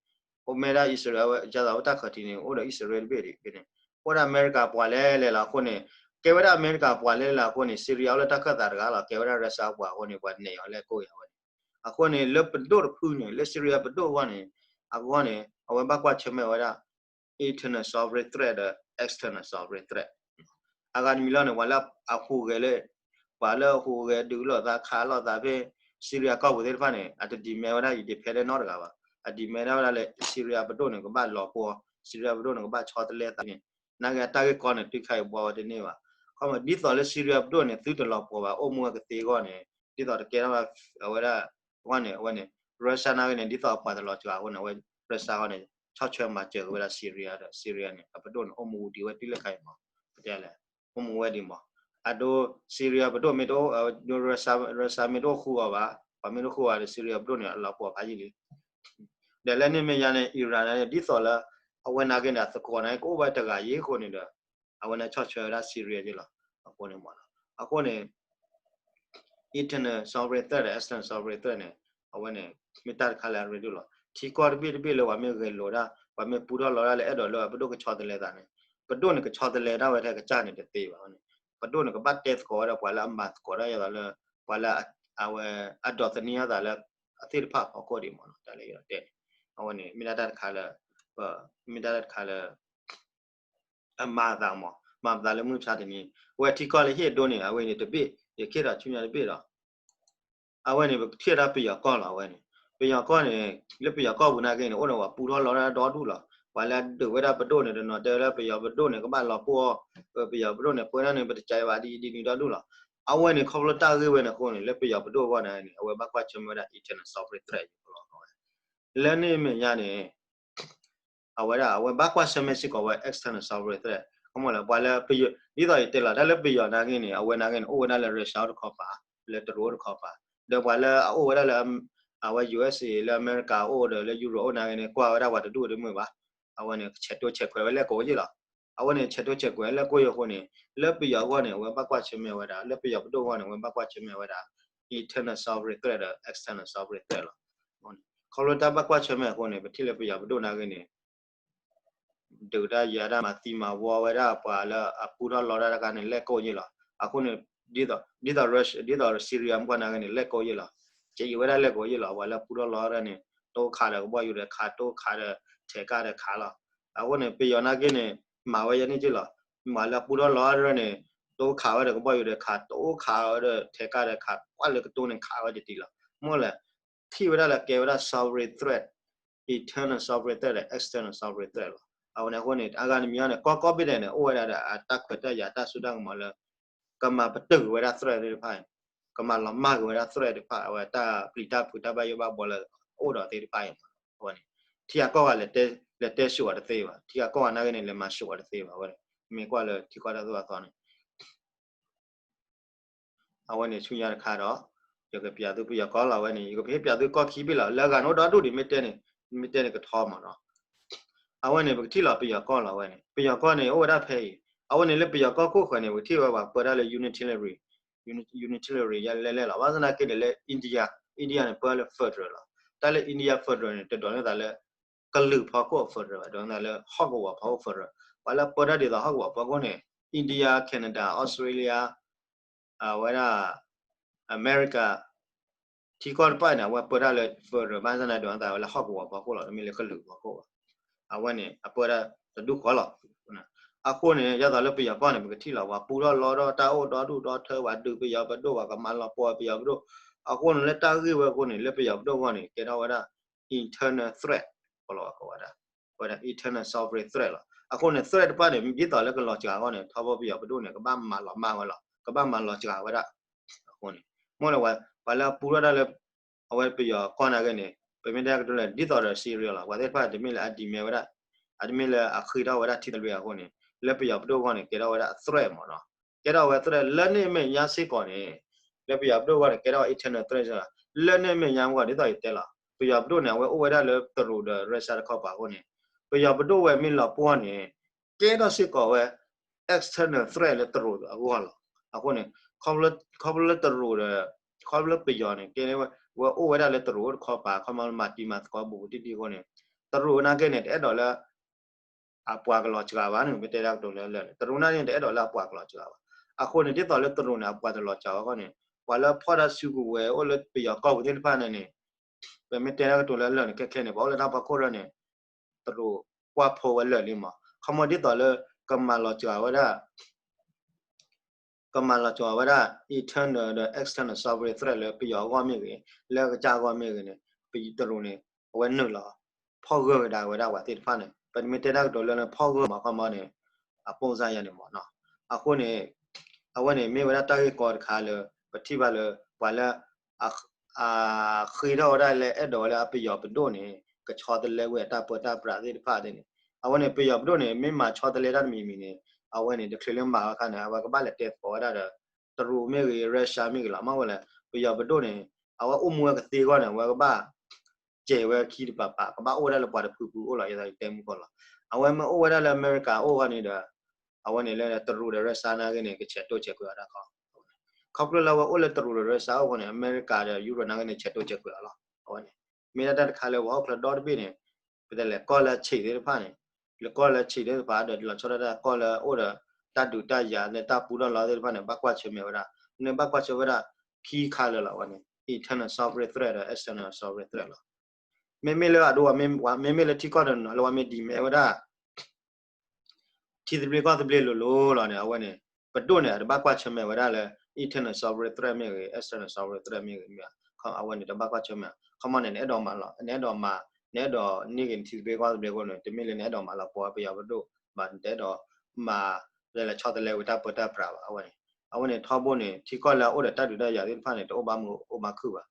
အိၣ်မ့ၢ်ဒၣ် Israel ဝဲ ကၢ်သးဝဲတၢ်ခၢၣ်ထံးန့ၣ် အိၣ်ဒီး Israel တဘ့ၣ်ဒံးဖဲန့ၣ် အိၣ်ဒၣ်အမဲရကၤပှၤလဲၤလဲၤလီၤအဃိန့ၣ် ကဲဝဲဒၣ်အမဲရကၤပှၤလဲၤလဲၤလီၤအဃိန့ၣ် Syria အိၣ်လၢတၢ်ခၢၣ်သးတဂၤလီၤ ကဲဝဲဒၣ် Russia ပှၤအဃိန့ၣ် ပှၤနဲၣ်အီၤလဲၤကိးယၤဝဲန့ၣ် အဃိန့ၣ် လၢပဒိၣ်တဖုန့ၣ် လၢ Syria ပဒိၣ်အဂီၢ်န့ၣ် အဂီၢ်န့ၣ် အဝဲဘၣ်ကွၢ်ဆၢၣ်မဲာ်ဝဲဒၣ် internal sovereign threat ဒီး external sovereign threat အဂၤတမံၤလီၤန့ၣ် ပှၤလၢအဟူးဂဲၤလၢ ပှၤလၢအဟူးဂဲၤဒုးလိာ်သးခးလိာ်သးဖဲ Syria ကီၢ်ပူၤသ့ၣ်တဖၣ်န့ၣ် အတ demand ဝဲဒၣ် independent နီတဂၤဘၣ် အ demand ဒၣ်ဝဲဒၣ်လၢ Syria ပဒိၣ်န့ၣ် ကဘၣ်လီၤပှီၢ် Syria ပဒိၣ်န့ၣ် ကဘၣ်ဆီတလဲသးန့ၣ် နာ်က့အတၢ်ဂ့ၢ်ကီန့ၣ် တုၤခါအံၤဘှီဝဲတန့ၢ်ဘၣ် ခီမ့ၢ်ဒ်သိးလၢ Syria ပဒိၣ်န့ၣ် သုတလီၤပှီၢ်ဘၣ် အိၣ်မူဝဲကသ့အဂီၢ်န့ၣ် ဒ်သိးတကဲထီၣ်ဘၣ် အဝဲဒၣ် အဂီၢ်န့ၣ် အဝဲန့ၣ် Russia နာ်က့န့ၣ် ဒ်သိးအပှၤတလီၤစှၤအဃိန့ၣ် အဝဲ Russia အဂီၢ်န့ၣ် ဆီၣ်ထွဲမၤစၢၤက့ၤဝဲဒၣ် Syria ဒီး Syria န့ၣ် အပဒိၣ်န့ၣ် အိၣ်မူဝဲဒံးဝဲတုၤလၢခါအံၤမး ပတဲလဲၣ် အိၣ်မူဝဲဒံးမး အဒိ Syria ပဒိၣ်မ့ၢ်တအိၣ် Russia မ့ၢ်တအိၣ်ဃူအီၤဘၣ် ပှၤမ့ၢ်တအိၣ်ဃူအီၤဒီး Syria ပဒိၣ်န့ၣ် အလီၤပှီၢ်ဖးယံာ်လံ ဒီးလၢန့ၣ်မ့ၢ်ယါန့ၣ် Iran န့ၣ် ဒ်သိးလၢ အဝဲနာ်က့န့ၣ် အသကိးန့ၣ် ကအိၣ်ဝဲတဂၤယံၤအဃိန့ၣ်ဒီး အဝဲန့ၣ်ဆီၣ်ထွဲဝဲဒၣ် Syria ယ့လီၤ အဃိန့ၣ်မးလီၤ အဃိန့ၣ် internal sovereign threat ဒီး external sovereign threat န့ၣ် အဝဲန့ၣ် မ့ၢ်တၢ်တခါလၢအရ့ဒိၣ်လီၤ ထံကီၢ်တဘ့ၣ်တဘ့ၣ်လၢပှၤမ့ၢ်ဂဲၤလိာ်ဒၣ် ပှၤမ့ၢ်ပူထီၣ်လီၤဒၣ်လၢအဲၣ်ဒိးလၢပဒိၣ်ကဆီတလဲသးန့ၣ် ပဒိၣ်န့ၣ် ကဆီတလဲဒၣ်ဝဲထဲကစၢ်န့ၣ်တသ့ဘၣ်န့ၣ် ပဒိၣ်န့ၣ် ကဘၣ်တဲသကိးဝဲဒီးပှၤလၢအမၤသကိးဒၣ်ယသးလၢ ပှၤလၢ အဝဲ အဒိးသန့ၤအသးလၢ အသ့ၣ်တဖၣ်ဖီခိၣ်ဒံးမးလီၤ တၢ်လၢယတဲန့ၣ် အဝဲန့ၣ် မ့ၢ်ဒၣ်တၢ်တခါလၢ မ့ၢ်ဒၣ်တၢ်တခါလၢ အမၤသးမး မၤပသးလၢမုၢ်မဆါတနံၤ အဝဲထံကီၢ်လၢဟ့ၣ်အဒိန့ၣ် အဝဲန့ၣ်တဘ့ၣ် ယခ့ၣ်ဒီးဆူညါတဘ့ၣ်ဒီး အဝဲန့ၣ် ပကထံၣ်ဝဲဒၣ်ပယီၤကီၢ်လီၤ အဝဲန့ၣ် ပယီၤကီၢ်န့ၣ် လၢပယီၤကီၢ်ပူၤနာ်က့န့ၣ် အိၣ်ဒီးပှၤပူထီၣ်လီထီၣ်ဒီဒူၣ်လီၤ ပှၤလၢအဒုးဝဲဒၣ်ပဒိၣ်န့ၣ် တနီၤတဲဝဲလၢပယီၤပဒိၣ်န့ၣ် ကဘၣ်လီၤပှီၢ်အီၤ ပယီၤပဒိၣ်န့ၣ် ပှဲၤဒၣ်န့ၣ် ပတကးဘၣ်ဒ်အံၤဒ်နုၤဒီဒူၣ်လီၤ အဝဲန့ၣ် ခီဖျိတၢ်ဂ့ၢ်ဝဲန့ၣ်အဃိန့ၣ် လၢပယီၤပဒိၣ်အဂီၢ်န့ၣ် အဝဲဘၣ်ကွၢ်ဆၢၣ်မဲာ်ဝဲဒၣ် internal sovereign threat ယကလီၤဝဲ လၢန့ၣ်အမဲာ်ညါန့ၣ် အဝဲဒၣ် အဝဲဘၣ်ကွၢ်ဆၢၣ်မဲာ်စ့ၢ်ကီးဝဲ external sovereign threat ခီမီလၢ ပှၤလၢပယီၤ ဒ်သိးယတဲလီၤ တၢ်လၢပယီၤနာ်က့န့ၣ် အဝဲနာ်က့န့ၣ် အိၣ်ဝဲဒၣ်လၢ Russia အိၣ်တခီပၤ လၢတရူးအိၣ်တခီပၤ ဒီးပှၤလၢအအိၣ်ဝဲဒၣ်လၢ အဝဲ USA လၢအမဲရကၤအိၣ်ဒီးလၢ Europe အိၣ်နာ်က့န့ၣ် ကွၢ်ဝဲဒၣ်ပှၤတဒူၣ်တမုာ်ဘၣ် အဝဲန့ၣ် ဆဲးတိဆဲးခွဲးဝဲလဲၣ်ကိးယ့ၢ်လီၤ အဝဲန့ၣ် ဆဲးတိဆဲးခွဲးလဲၣ်ကိးယ့ၢ်အဃိန့ၣ် လၢပယီၤအဂီၢ်န့ၣ် အဝဲဘၣ်ကွၢ်ဆၢၣ်မဲာ်ဝဲဒၣ် လၢပယီၤပဒိၣ်အဂီၢ်န့ၣ် အဝဲဘၣ်ကွၢ်ဆၢၣ်မဲာ်ဝဲဒၣ် internal sovereign threat ဒီး external sovereign threat လီၤ ခီဖျိတၢ်ဘၣ်ကွၢ်ဆၢၣ်မဲာ်အဃိန့ၣ် ပထံၣ်လၢပယီၤပဒိၣ်နာ်က့န့ၣ် ဒုးတၢ်ယၤတၢ်မၤသံမၤဝီဝဲဒၣ်ပှၤလၢအပူထီၣ်လီထီၣ်တခါန့ၣ် လဲၣ်ကိးယ့ၢ်လီၤ အဃိန့ၣ် ဒ်သိး ဒ်သိး ဒ်သိး Syria မ့ၢ်ကွၢ်နာ်က့န့ၣ် လဲၣ်ကိးယ့ၢ်လီၤ ကယံာ်ဝဲဒၣ်လဲၣ်ကိးယ့ၢ်လီၤ ပှၤလၢပူထီၣ်လီထီၣ်န့ၣ် တိခးဒီးကဘီယူၤဒီးခး တိခးဒီးထဲးကၢ်ဒီးခးလီၤ အဃိန့ၣ် ပယီၤနာ်က့န့ၣ် မၤဝဲယဲန့ၣ်က့ၢ်လီၤ ပှၤလၢပူထီၣ်လီထီၣ်န့ၣ် တိခးဝဲဒီးကဘီယူၤဒီးခး တိခးဝဲဒီးထဲးကၢ်ဒီးခး ကွၢ်လၢကတိၤန့ၣ်ခးဝဲတတံၤလီၤ မ့ၢ်လဲၣ် ထံၣ်ဝဲဒၣ်လၢကဲဝဲဒၣ် sovereign threat, internal sovereign threat ဒီး external sovereign threat လီၤ အဝဲန့ၣ်အဃိန့ၣ် အဂၤတမံၤန့ၣ် ကီၢ်ကီၢ်ဘ့ၣ်ဒဲးန့ၣ် အိၣ်ဝဲဒၣ်ဒီးအတၢ်ခွဲးတၢ်ယာ်တၢ်စိတၢ်ကမီၤလၢ ကမၤပတုာ်ဝဲဒၣ် threat သ့ၣ်တဖၣ်အံၤ ကမၤလီၤမၢ်က့ၤဝဲဒၣ် threat သ့ၣ်တဖၣ် အဝဲတၢ်ပျံၤတၢ်ဖုးတၢ်ဘၣ်ယိၣ်ဘၣ်ဘှီလၢအအိၣ်ဒီးသ့ၣ်တဖၣ်အံၤ အဝဲန့ၣ် ထံဂၤကီၢ်ဂၤ လဲၤတဲဆိးအီၤတသ့ဘၣ် ထံဂၤကီၢ်ဂၤနာ်က့န့ၣ် လဲၤမၤဆိးအီၤတသ့ဘၣ် အဝဲန့ၣ် မ့ၢ်ကွၢ်လၢထံကီၢ်တၢ်သိၣ်တၢ်သီန့ၣ် အဝဲန့ၣ်ဆူညါတခါဒီး ယကပျးသုပယီၤကီၢ်လီၤ အဝဲန့ၣ် ယကဟ့ၣ်ပျးသုကီၢ်ခံဘ့ၣ်လီၤ လၢအဂၤန့ၣ်အိၣ်ဒီဒူၣ်ဒံး မ့ၢ်တဲန့ၣ် မ့ၢ်တဲန့ၣ်ကထီမးနီၤ အဝဲန့ၣ် ပကထံၣ်လီၤပယီၤကီၢ်လီၤ အဝဲန့ၣ် ပယီၤကီၢ်န့ၣ် အိၣ်ဝဲဒၣ်ဖဲအံၤ အဝဲန့ၣ်လၢပယီၤကီၢ်ခိၣ်ဃၢၤန့ၣ် ပကထံၣ်ဝဲပှၤပၢတၢ်လၢ unitary, unitary ယလဲၣ်လဲၣ်လီၤ ဘၣ်ဆၣ်သနာ်က့န့ၣ်လၢ India, India န့ၣ် ပၢလၢ federal လီၤ တၢ်လၢ India federal န့ၣ် တဒိးန့ၢ်သးလၢ ကလုာ်ဖီခိၣ်အ federal ဘၣ် ဒိးန့ၢ်သးလၢဟီၣ်ကဝီၤဖီခိၣ် federal ပှၤလၢပၢတၢ်ဒ်သိးဟီၣ်ကဝီၤဖီခိၣ်န့ၣ် India, Canada, Australia အဝဲဒၣ် အမဲရကၤ ထံကီၢ်တဖၣ်န့ၣ် အဝဲပၢတၢ်လၢ federal ဘၣ်ဆၣ်သနာ်က့ဒိးန့ၢ်သးဝဲလၢဟီၣ်ကဝီၤဖီခိၣ်လီၤ တမ့ၢ်လၢကလုာ်ဖီခိၣ်ဘၣ် အဝဲန့ၣ် အပၢတၢ်တဒူၣ်ဃီလီၤ အဃိန့ၣ် ဒ်သိးလၢပယီၤကီၢ်န့ၣ် ပကထံၣ်လီၤ ပှၤပူထီၣ်လီထီၣ်တၢ်အိၣ်ဒီဒူၣ်ဒီထၢ ပှၤဒုးပယီၤပဒိၣ် ပှၤကမၤလီၤပှီၢ်ပယီၤပဒိၣ် အဃိန့ၣ် လၢတၢ်ဂ့ၢ်ဝဲအဃိန့ၣ် လၢပယီၤပဒိၣ်အဂီၢ်န့ၣ် ကဲထီၣ်ဝဲဒၣ် internal threat ကလီၤဝဲဒၣ် ဝဲဒၣ် internal sovereign threat လီၤ အဃိန့ၣ် threat တဖၣ်န့ၣ် ဒ်သိးလၢကလီၤစှၤအဂီၢ်န့ၣ် ထီဘိပယီၤပဒိၣ်န့ၣ် ကဘၣ်မၤလီၤမၢ်ဝဲလီၤ ကဘၣ်မၤလီၤစှၤဝဲဒၣ် အဃိန့ၣ် မ့ၢ်လၢ ပှၤလၢအပူထီၣ်တၢ်လၢ အဝဲပယီၤကီၢ်နာ်က့န့ၣ် ပမ့ၢ်တဲကတိၤလၢ ဒ်သိးဒီး Syria လီၤ ပှၤသ့ၣ်တဖၣ်တမ့ၢ်လၢအ demand ဝဲဒၣ် အတမ့ၢ်လၢအဃ့ထီၣ်ဝဲဒၣ်ထံသဘျ့အဃိန့ၣ် လၢပယီၤပဒိၣ်အဂီၢ်န့ၣ် ကဲထီၣ်ဝဲဒၣ် threat မးနီၤ ကဲထီၣ်ဝဲ threat လၢန့ၣ်အမဲာ်ညါစ့ၢ်ကီးန့ၣ် လၢပယီၤပဒိၣ်အဂီၢ်န့ၣ် ကဲထီၣ်ဝဲ internal threat လီၤ လၢန့ၣ်အမဲာ်ညါမ့ၢ်ဂီၢ် ဒ်သိးယတဲလီၤ ပယီၤပဒိၣ်န့ၣ် အဝဲအိၣ်ဝဲဒၣ်လၢတရူးဒီး Russia တခီပၤအဃိန့ၣ် ပယီၤပဒိၣ်ဝဲမ့ၢ်လီၤပှီၢ်န့ၣ် ကဲထီၣ်စ့ၢ်ကီးဝဲ external threat လၢတရူးအဂီၢ်လီၤ အဃိန့ၣ် ခီဖျိလၢတရူးဒီး ခီဖျိလၢပယီၤန့ၣ် ကဲဝဲ ဝဲအိၣ်ဝဲဒၣ်လၢတရူးအိၣ်တခီပၤ ခီမီမၤတံၤမၤသကိးဘူးဘူးတံၢ်တံၢ်အဃိန့ၣ် တရူးနာ်က့န့ၣ် တအဲၣ်ဒိးလၢ အပှၤကလီၤစှၤဘၣ်န့ၣ် မ့ၢ်တဲဒၣ်ကတိၤလၢလၢာ်န့ၣ် တရူးနာ်က့န့ၣ် တအဲၣ်ဒိးလၢအပှၤကလီၤစှၤဘၣ် အဃိန့ၣ် ဒ်သိးလၢတရူးန့ၣ် အပှၤတလီၤစှၤဘၣ်အဃိန့ၣ် ပှၤလၢဖီၣ်တၢ်စုကဝဲၤအိၣ်လၢပယီၤကီၢ်ပူၤသ့ၣ်တဖၣ်န့ၣ်န့ၣ် ပမ့ၢ်တဲဒၣ်ကတိၤလၢလၢာ်န့ၣ် ခဲခဲန့ၣ် ပှၤအိၣ်လၢတၢ်ဖီခိၣ်ရၢန့ၣ် တရူးကွၢ်ဖိဝဲလၢာ်လံမး ခီမီဒ်သိးလၢ ကမၤလီၤစှၤဝဲဒၣ် ကမၤလီၤစှၤဝဲဒၣ် internal ဒီး external sovereign threat လၢပယီၤအဂီၢ်မ့ၢ်ဂ့ၤ လၢအကစၢ်အဂီၢ်မ့ၢ်ဂ့ၤန့ၣ် ပတရူးန့ၣ် အဝဲနုာ်လီၤ ဖီၣ်ဂၢၢ်ကဒါဝဲဒၣ်ပှၤသ့ၣ်တဖၣ်န့ၣ် ပမ့ၢ်တဲဒၣ်ကတိၤလၢလၢဖီၣ်ဂၢၢ်မး ခီမီန့ၣ် အပိၢ်စၢ်ယၤန့ၣ်မးနီၤ အဃိန့ၣ် အဝဲန့ၣ်မ့ၢ်ဝဲဒၣ်တၢ်ဂ့ၢ်ကီတခါလၢ ပထံၣ်ဘၣ်လၢ ပှၤလၢ အဃ့ထီၣ်ဝဲဒၣ်လၢအဲၣ်ဒိးဝဲလၢအပယီၤပဒိၣ်န့ၣ် ကဆီတလဲဝဲအတၢ်ပၢတၢ်ပြးသ့ၣ်တဖၣ်န့ၣ် အဝဲန့ၣ် ပယီၤပဒိၣ်န့ၣ် မ့ၢ်မၤဆီတလဲတၢ်တမံၤမံၤန့ၣ် အဝဲန့ၣ် တချုးလၢမၤဝဲအခါန့ၣ် အဝဲကဘၣ်လဲၤတဲသကိးဝဲဒၣ်ဒီး တရူးမ့ၢ်ဂ့ၤ Russia မ့ၢ်ဂ့ၤလီၤ မ့ၢ်ဝဲလဲၣ် ပယီၤပဒိၣ်န့ၣ် အဝဲအိၣ်မူဝဲကသ့အဂီၢ်န့ၣ် အဝဲကဘၣ် ကဲဝဲခံတပၤပၤ ကဘၣ်အိၣ်ဝဲဒၣ်လၢပှၤတဖုဖုအိၣ်လီၤ ယသးယတဲမူကီၢ်လီၤ အဝဲမ့ၢ်အိၣ်ဝဲဒၣ်လၢအမဲရကၤအိၣ်အဂီၢ်န့ၣ်ဒီး အဝဲန့ၣ်လၢတရူးဒီး Russia နာ်က့န့ၣ် ကဆဲးတိဆဲးကွဲးအီၤတၢ်ခီ ခီဖျိလၢအဝဲအိၣ်လၢတရူးဒီး Russia အိၣ်အဃိန့ၣ် အမဲရကၤဒီး Europe နာ်က့န့ၣ် ဆဲးတိဆဲးကွဲးအီၤလီၤ အဝဲန့ၣ် မ့ၢ်ဒၣ်တၢ်တခါလၢပှၤဟီၣ်ခိၣ်ချၢဒီတဘ့ၣ်န့ၣ် ပတဲလဲၣ်ကီၢ်လၢဆံးသ့ၣ်တဖၣ်န့ၣ် လၢကီၢ်လၢဆံးသ့ၣ်တဖၣ်ဒီး လီၤဆီဒၣ်တၢ်ကီၢ်လၢအိၣ်ဒီး တၢ်ဒုးတၢ်ယၤလၢတၢ်ပူထီၣ်လီၤသ့ၣ်တဖၣ်န့ၣ် ဘၣ်ကွၢ်ဆၢၣ်မဲာ်ဝဲဒၣ် န့ၣ်ဘၣ်ကွၢ်ဆၢၣ်ဝဲဒၣ် ခံခါလၢာ်လီၤ အဝဲန့ၣ် internal sovereign threat ဒီး external sovereign threat လီၤ မ့မ့ၢ်လၢအဒိ မ့မ့ၢ်လၢထံကီၢ်တနီၤလၢပှၤမ့ၢ် demand ဝဲဒၣ် ထံသဘျ့ကီၢ်သဘျ့လိၤလိၤလီၤန့ၣ် အဝဲန့ၣ် ပဒိၣ်န့ၣ် အတဘၣ်ကွၢ်ဆၢၣ်မဲာ်ဝဲဒၣ်လၢ internal sovereign threat မ့ၢ်ဂ့ၤ external sovereign threat မ့ၢ်ဂ့ၤ မ့ၢ်အဝဲန့ၣ်တဘၣ်ကွၢ်ဆၢၣ်မဲာ်. ခီမီန့ၣ် နအဲၣ်ဒိးမၤလီၤ နအဲၣ်ဒိးမၤ နအဲၣ်ဒိးန့ၢ်က့ၤနထံသဘျ့ကီၢ်သဘျ့အဃိန့ၣ် တမ့ၢ်လၢနအဲၣ်ဒိးမၤလီၤပှီၢ်ပယီၤပဒိၣ်ဘၣ် နတအဲၣ်ဒိးမၤ လဲၤလၢဆီတလဲဝဲတၢ်ပၢတၢ်ပြးဘၣ် အဝဲန့ၣ်. အဝဲန့ၣ်ထီဘိန့ၣ် ထံကီၢ်လၢအအိၣ်ဒီးတၢ်ဒုးတၢ်ယၤသ့ၣ်တဖၣ်န့ၣ် တအိၣ်ဘၣ်မုာ်အိၣ်ဘၣ်ခုၣ်ဘၣ်.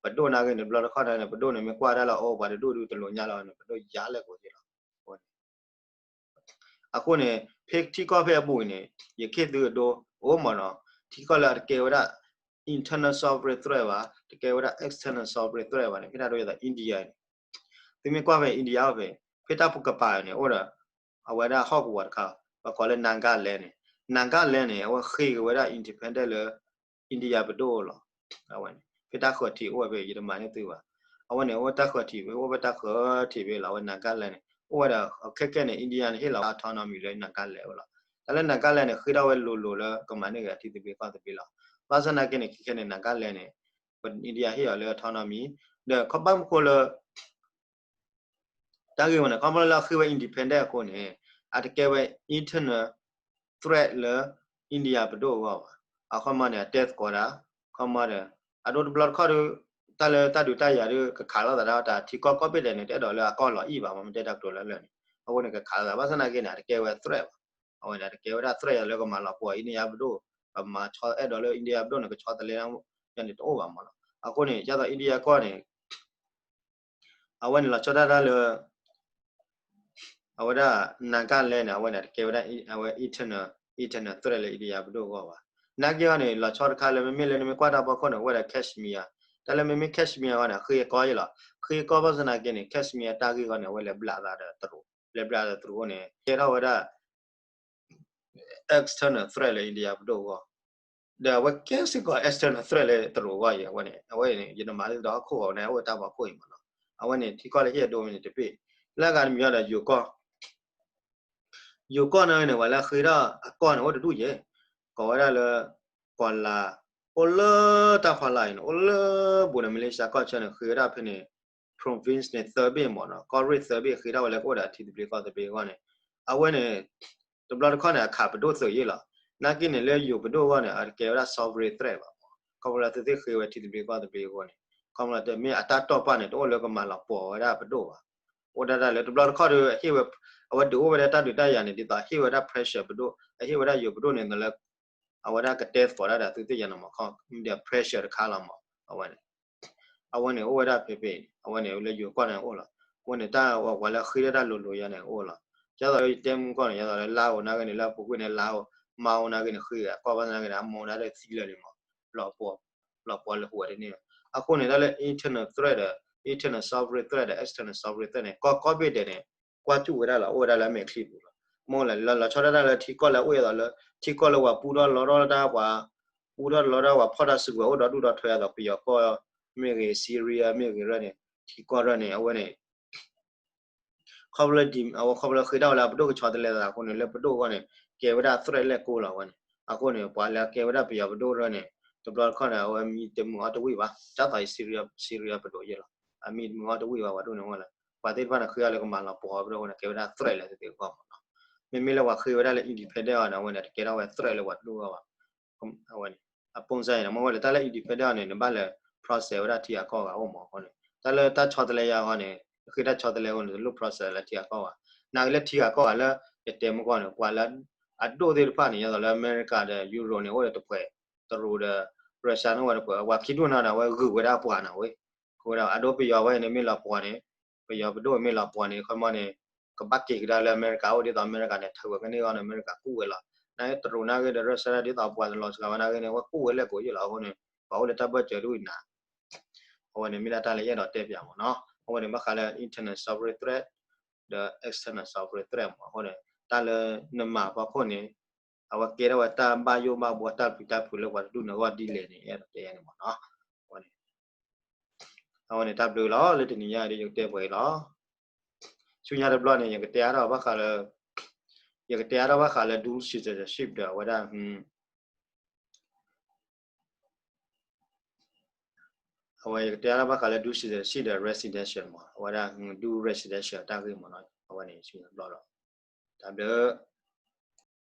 ပဒိၣ်နာ်က့န့ၣ် တဘျီတခီၣ်န့ၣ် ပဒိၣ်န့ၣ်မ့ၢ်ကွၢ်ဒၣ်လၢအအိၣ်ပှၤတဒူၣ်ဒုးတလိာ်ညါလီၤန့ၣ် ပဒိၣ်ယါလဲၣ်ကိးက့လီၤ. အဃိန့ၣ် ဖဲထံကီၢ်ဖဲအပူၤအံၤန့ၣ် ယခ့သုအဒိ အိၣ်မးနီၤ ထံကီၢ်လၢအတကဲဝဲဒၣ် internal sovereign threat ဘၣ် တကဲဝဲဒၣ် external sovereign threat ဘၣ်န့ၣ် ဖဲဒၣ်ဒိယသး India အံၤန့ၣ် သုမ့ၢ်ကွၢ်ဖဲ India အီၤဖဲ ဖဲတၢ်ပူၤကပၤန့ၣ် အိၣ်ဒီး အဝဲဒၣ်ဟီၣ်ကဝီၤတခါ ပကိးလၢ Nagaland န့ၣ် Nagaland န့ၣ် အဝဲဃ့က့ၤဝဲဒၣ် independent လၢ India ပဒိၣ်လီၤ. အဝဲန့ၣ် ဖဲတၢ်ဃၢၤထံးအိၣ်ဝဲဖဲ ယတမၤန့ၢ်သုဘၣ်. အဝဲန့ၣ်အိၣ်တၢ်ဃၢၤထံးဖဲ အိၣ်ဖဲတၢ်ဃၢၤထံးဖဲလီၤ အဝဲ Nagaland န့ၣ် အိၣ်ဝဲဒီးခဲကဲန့ၣ် India န့ၣ် ဟ့ၣ်လီၤ autonomy လၢ Nagaland ဝဲလီၤ. တၢ်လၢ Nagaland န့ၣ် ဃ့ထီၣ်ဝဲလိၤလိၤလၢကမၤန့ၢ်က့ၤအထံသဘျ့ကီၢ်သဘျ့လီၤ. ဘၣ်ဆၣ်နာ်က့န့ၣ် ခဲကဲန့ၣ် Nagaland န့ၣ် ပ India ဟ့ၣ်အီၤလၢ autonomy ဒီးခီဘၣ်မနုၤဃိလၢ တၢ်ဂ့ၢ်ဝဲန့ၣ် ခီဖျိလၢအဃ့ဝဲ independent အဃိန့ၣ် အတကဲဝဲ internal threat လၢ India ပဒိၣ်အဂီၢ်ဘၣ်. အခီမီန့ၣ် အတဲသကိးတၢ် ခီမီဒီး အဒိတဘျီတခီၣ်ဒီး တၢ်လၢတၢ်ဒုးတၢ်ယၤဒီး ကခးလိာ်သးဒၣ်တၢ်ထံကီၢ်ကီၢ်ဘ့ၣ်ဒဲးန့ၣ် တအဲၣ်ဒိးလၢအကီၢ်လီၤအံၣ်ဘၣ် မ့ၢ်တဲတၢ်ကတိၤလၢလၢာ်န့ၣ် အဃိန့ၣ် ကခးလိာ်သး ဘၣ်ဆၣ်နာ်က့န့ၣ် အတကဲဝဲ threat ဘၣ်. အဝဲန့ၣ် အတကဲဝဲဒၣ် threat လၢကမၤလီၤပှီၢ် India ပဒိၣ် ကမၤဆီအဲၣ်ဒိးလၢ India ပဒိၣ်န့ၣ် ကဆီတလဲန့ၣ် တအိၣ်ဘၣ်မးလီၤ. အဃိန့ၣ် ဒ်သိး India ကီၢ်န့ၣ် အဝဲန့ၣ်လီၤဆီဒၣ်တၢ်လၢ အဝဲဒၣ် Nagaland န့ၣ် အဝဲန့ၣ် တကဲဝဲဒၣ် အဝဲ internal internal threat လၢ India ပဒိၣ်အဂီၢ်ဘၣ်. နာ်က့အီၤန့ၣ် လီၤဆီတခါလၢ မ့မ့ၢ်လၢနမ့ၢ်ကွၢ်တၢ်ဖီခိၣ်န့ၣ် အိၣ်ဝဲဒၣ် Kashmir တၢ်လၢမ့မ့ၢ် Kashmir အဂီၢ်န့ၣ် ဃ့အကီၢ်ယဲလီၤ. ဃ့အကီၢ်ဘၣ်ဆၣ်နာ်က့န့ၣ် Kashmir တၢ်ဂ့ၢ်အဂီၢ်န့ၣ် အဝဲလဲၤဘျးသးဒီးတရူး လဲၤဘျးသးဒီးတရူးအဃိန့ၣ် ကဲထီၣ်ဝဲဒၣ် external threat လၢ India ပဒိၣ်အဂီၢ် ဒီးအဝဲကဲစ့ၢ်ကီး external threat လၢတရူးအဂီၢ်အံၤ အဝဲန့ၣ် အဝဲန့ၣ် ယတမၤလၢဒီးဟီၣ်ခိၣ်အီၤန့ၣ် အိၣ်တၢ်ဖီခိၣ်အံၤမးနီၤ. အဝဲန့ၣ် ထံကီၢ်လၢဟ့ၣ်အဒိန့ၣ်တဘ့ၣ် လၢအဂၤတမံၤအီၤဒီးယိၤကီၢ် ယိၤကီၢ်န့ၣ်န့ၣ် ပှၤလၢဃ့ထီၣ်အကီၢ်န့ၣ် အိၣ်တဒူၣ်ယဲၢ် ကိးဝဲဒၣ်လၢ ကီၢ်လါ အိၣ်လၢတၢ်ဖီလာ်အံၤန့ၣ် အိၣ်လၢဘူးဒီး Malaysia ကီၢ်ဆၢန့ၣ် ဃ့ဝဲဒၣ်ဖဲန့ၣ် province န့ၣ် သၢဘ့ၣ်မးနီၤ ကီၢ်ရ့ၣ်သၢဘ့ၣ်ဃ့ထီၣ်ဝဲလၢကအိၣ်ဒီးထံသဘျ့ကီၢ်သဘျ့အဂီၢ်န့ၣ် အဝဲန့ၣ် တဘျီတခီၣ်န့ၣ် အခးပဒိၣ်သုးယဲၢ်လီၤ. နာ်က့န့ၣ် လၢယိၤပဒိၣ်အဂီၢ်န့ၣ် အတကဲဝဲဒၣ် sovereign threat ဘၣ်မး ခီဖျိလၢသုသ့ၣ်ဃ့ဝဲထံသဘျ့ကီၢ်သဘျ့အဃိန့ၣ် ခီဖျိလၢတမ့ၢ်အတၢ်တီၢ်ပာ်န့ၣ် တအိၣ်လၢကမၤလီၤပှီၢ်ဝဲဒၣ်ပဒိၣ်ဘၣ်. အိၣ်ဒၣ်တၢ်လၢတဘျီတခီၣ်ဒီး အဟ့ၣ်ဝဲ အဝဲဒုးအိၣ်ဝဲဒၣ်တၢ်ဒုးတၢ်ယၤန့ၣ် ဒ်သိးအဟ့ၣ်ဝဲဒၣ် pressure ပဒိၣ် အဟ့ၣ်ဝဲဒၣ်ယိၤပဒိၣ်န့ၣ်လၢ အဝဲဒၣ်ကတဲသကိးတၢ်ဒီးသုသ့ၣ်ညါန့ၣ်မး ခီမ့ၢ်ဒီး pressure တခါလီၤမး အဝဲန့ၣ် အဝဲန့ၣ်အိၣ်ဝဲဒၣ်ဖဲဖဲ အဝဲန့ၣ်လၢယိၤကီၢ်န့ၣ်အိၣ်လီၤ. အဃိန့ၣ် တၢ်ဝဲပှၤလၢဃ့ထီၣ်တၢ်လိၤလိၤယါန့ၣ်အိၣ်လီၤ. ဒ်သိးလၢယတဲမုၢ်ကီၢ်န့ၣ် ဒ်သိးလၢလါအိၣ်နာ်က့န့ၣ် လၢအပူၤကွံာ်န့ၣ် လါအိၣ် မါအိၣ်နာ်က့န့ၣ် ဃ့အကီၢ်ဘၣ်နာ်က့န့ၣ် အမိၢ်ဒၣ်လၢသံလၢာ်န့ၣ်မး လီၤပှီၢ်လၢဟူးဝဲတန့ၢ်ဘၣ်. အဃိန့ၣ် တၢ်လၢ internal threat ဒီး internal sovereign threat ဒီး external sovereign threat န့ၣ် ကီၢ်ကီၢ်ဘ့ၣ်ဒဲးန့ၣ် ကွၢ်စူၣ်ဝဲဒၣ်လီၤ အိၣ်ဝဲဒၣ်လၢအမဲာ်ချံပူၤလီၤ. မ့ၢ်လၢလီၤဆီဒၣ်တၢ်လၢထံကီၢ်လၢအအိၣ်အသိးလၢ ထံကီၢ်လၢပှၤပူထီၣ်လီထီၣ်တၢ်ပှၤ ပူထီၣ်လီထီၣ်ပှၤဖီၣ်တၢ်စုကဝဲၤအိၣ်ဒီဒူၣ်ဒီထၢအသိး ပယီၤကီၢ်မ့ၢ်ဂ့ၤ Syria မ့ၢ်ဂ့ၤရၢၢ်န့ၣ် ထံကီၢ်ရၢၢ်န့ၣ် အဝဲန့ၣ် ခီဖျိ အဝဲခီဖျိဃ့တၢ်ဝဲလၢအပဒိၣ်ကဆီတလဲသးအဃိန့ၣ် လၢပဒိၣ်အဂီၢ်န့ၣ် ကဲဝဲဒၣ် threat လဲၣ်ကိးလီၤဝဲန့ၣ် အဃိန့ၣ် ပှၤလၢကဲဝဲဒၣ်ပယီၤပဒိၣ်ရၢၢ်န့ၣ် တဘျီတခီၣ်န့ၣ် အဝဲမံတမုာ်အီၣ်တဝံၣ်ဘၣ် ဒ်သိး Syria Syria ပဒိၣ်ယဲၢ်လီၤ အမံတမုာ်အီၣ်တဝံၣ်ဘၣ် ပှၤဒိၣ်န့ၣ်ဝဲလၢ ပှၤသ့ၣ်တဖၣ်န့ၣ် ဃ့အီၤလၢကမၤလီၤပှီၢ်အီၤပဒိၣ်အဃိန့ၣ် ကဲဝဲဒၣ် threat လၢသုသ့ၣ်အဂီၢ်မးနီၤ. မ့မ့ၢ်လၢပှၤဃ့ဝဲဒၣ်လၢ independent အီၤန့ၣ် အဝဲန့ၣ် တကဲထီၣ်ဝဲ threat လၢပှၤတဒူၣ်အဂီၢ်ဘၣ် အဝဲန့ၣ် အပုံစံန့ၣ် မ့ၢ်ဝဲလၢတၢ်လၢ independent အီၤန့ၣ် နဘၣ်လၢ process ဝဲဒၣ်ထံဂၤကီၢ်ဂၤအိၣ်မးအဃိန့ၣ် တၢ်လၢတၢ်ဆီတလဲယါအဂီၢ်န့ၣ် ဃ့တၢ်ဆီတလဲအဃိန့ၣ် တလိၣ် process လၢထံဂၤကီၢ်ဂၤ နာ်က့လၢထံဂၤကီၢ်ဂၤလၢ ယတဲမုၢ်ကီၢ်န့ၣ် ပှၤလၢ အဒိၣ်သ့ၣ်တဖၣ်န့ၣ် ဒ်သိးလၢအမဲရကၤဒီး ယူရိၤန့ၣ် အိၣ်ဒီးတပှဲၤ တရူးဒီး ရၢၡါန့ၣ် အိၣ်ဝဲတပှဲၤ ပှၤခံဒူၣ်န့ၣ်ဒီး အဝဲဂုာ်ဝဲဒၣ်ပှၤန့ၣ်ဝဲ အဃိဒီး အဒိပယီၤဝဲန့ၣ်မ့ၢ်လီၤပှီၢ်န့ၣ် ပယီၤပဒိၣ်မ့ၢ်လီၤပှီၢ်န့ၣ် ခီမီန့ၣ် ကဘၣ်က့ၤကဒါလၢအမဲရကၤအိၣ်ဒ်သိးအမဲရကၤန့ၣ် ထုးဝဲကန့ၢ်အဂီၢ်န့ၣ် အမဲရကၤကူၣ်ဝဲလီၤ. နာ်က့တရူးနာ်က့ဒီး ရၢၡါဒ်သိးပှၤတလီၤစှၤဝဲနာ်က့န့ၣ် အဝဲကူၣ်ဝဲလဲၣ်ကိးယဲၢ်လီၤအဃိန့ၣ် ပှၤအိၣ်လၢတၢ်ဘၢၣ်စၢၤတဝံၣ်နၤ အဝဲန့ၣ်မ့ၢ်ဒၣ်တၢ်လၢယအဲၣ်ဒိးတဲပၠးမးနီၤ အဝဲန့ၣ်ဘၣ်ဃးလၢ internal sovereign threat ဒီး external sovereign threat မးအဃိန့ၣ် တၢ်လၢနမၤဖီခိၣ်န့ၣ် အဝဲကဲထီၣ်ဝဲတၢ်ဘၣ်ယိၣ်ဘၣ်ဘှီတၢ်ပျံၤတၢ်ဖုးလၢပှၤတဒူၣ်န့ၣ်အဂီၢ်ဒ်လဲၣ်န့ၣ် ယအဲၣ်ဒိးတဲယဲၢ်န့ၣ်မးနီၤ အဝဲန့ၣ် အဝဲန့ၣ်တၢ်ဘျုးလီၤ လၢတနံၤညါဒီးယကတဲပှဲၤအံၤလီၤ ဆူညါတဘျီန့ၣ် ယကတဲအါထီၣ်ဘၣ်ဃးလၢ ယကတဲအါထီၣ်ဘၣ်ဃးလၢ dual citizenship ဒီးအဝဲဒၣ် အဝဲယကတဲလၢဘၣ်ဃးလၢ dual citizenship ဒီး residential မး အဝဲဒၣ် dual residential တၢ်ဂ့ၢ်မးနီၤ အဝဲန့ၣ်စံးဘျီဒီး တၢ်ဘျုး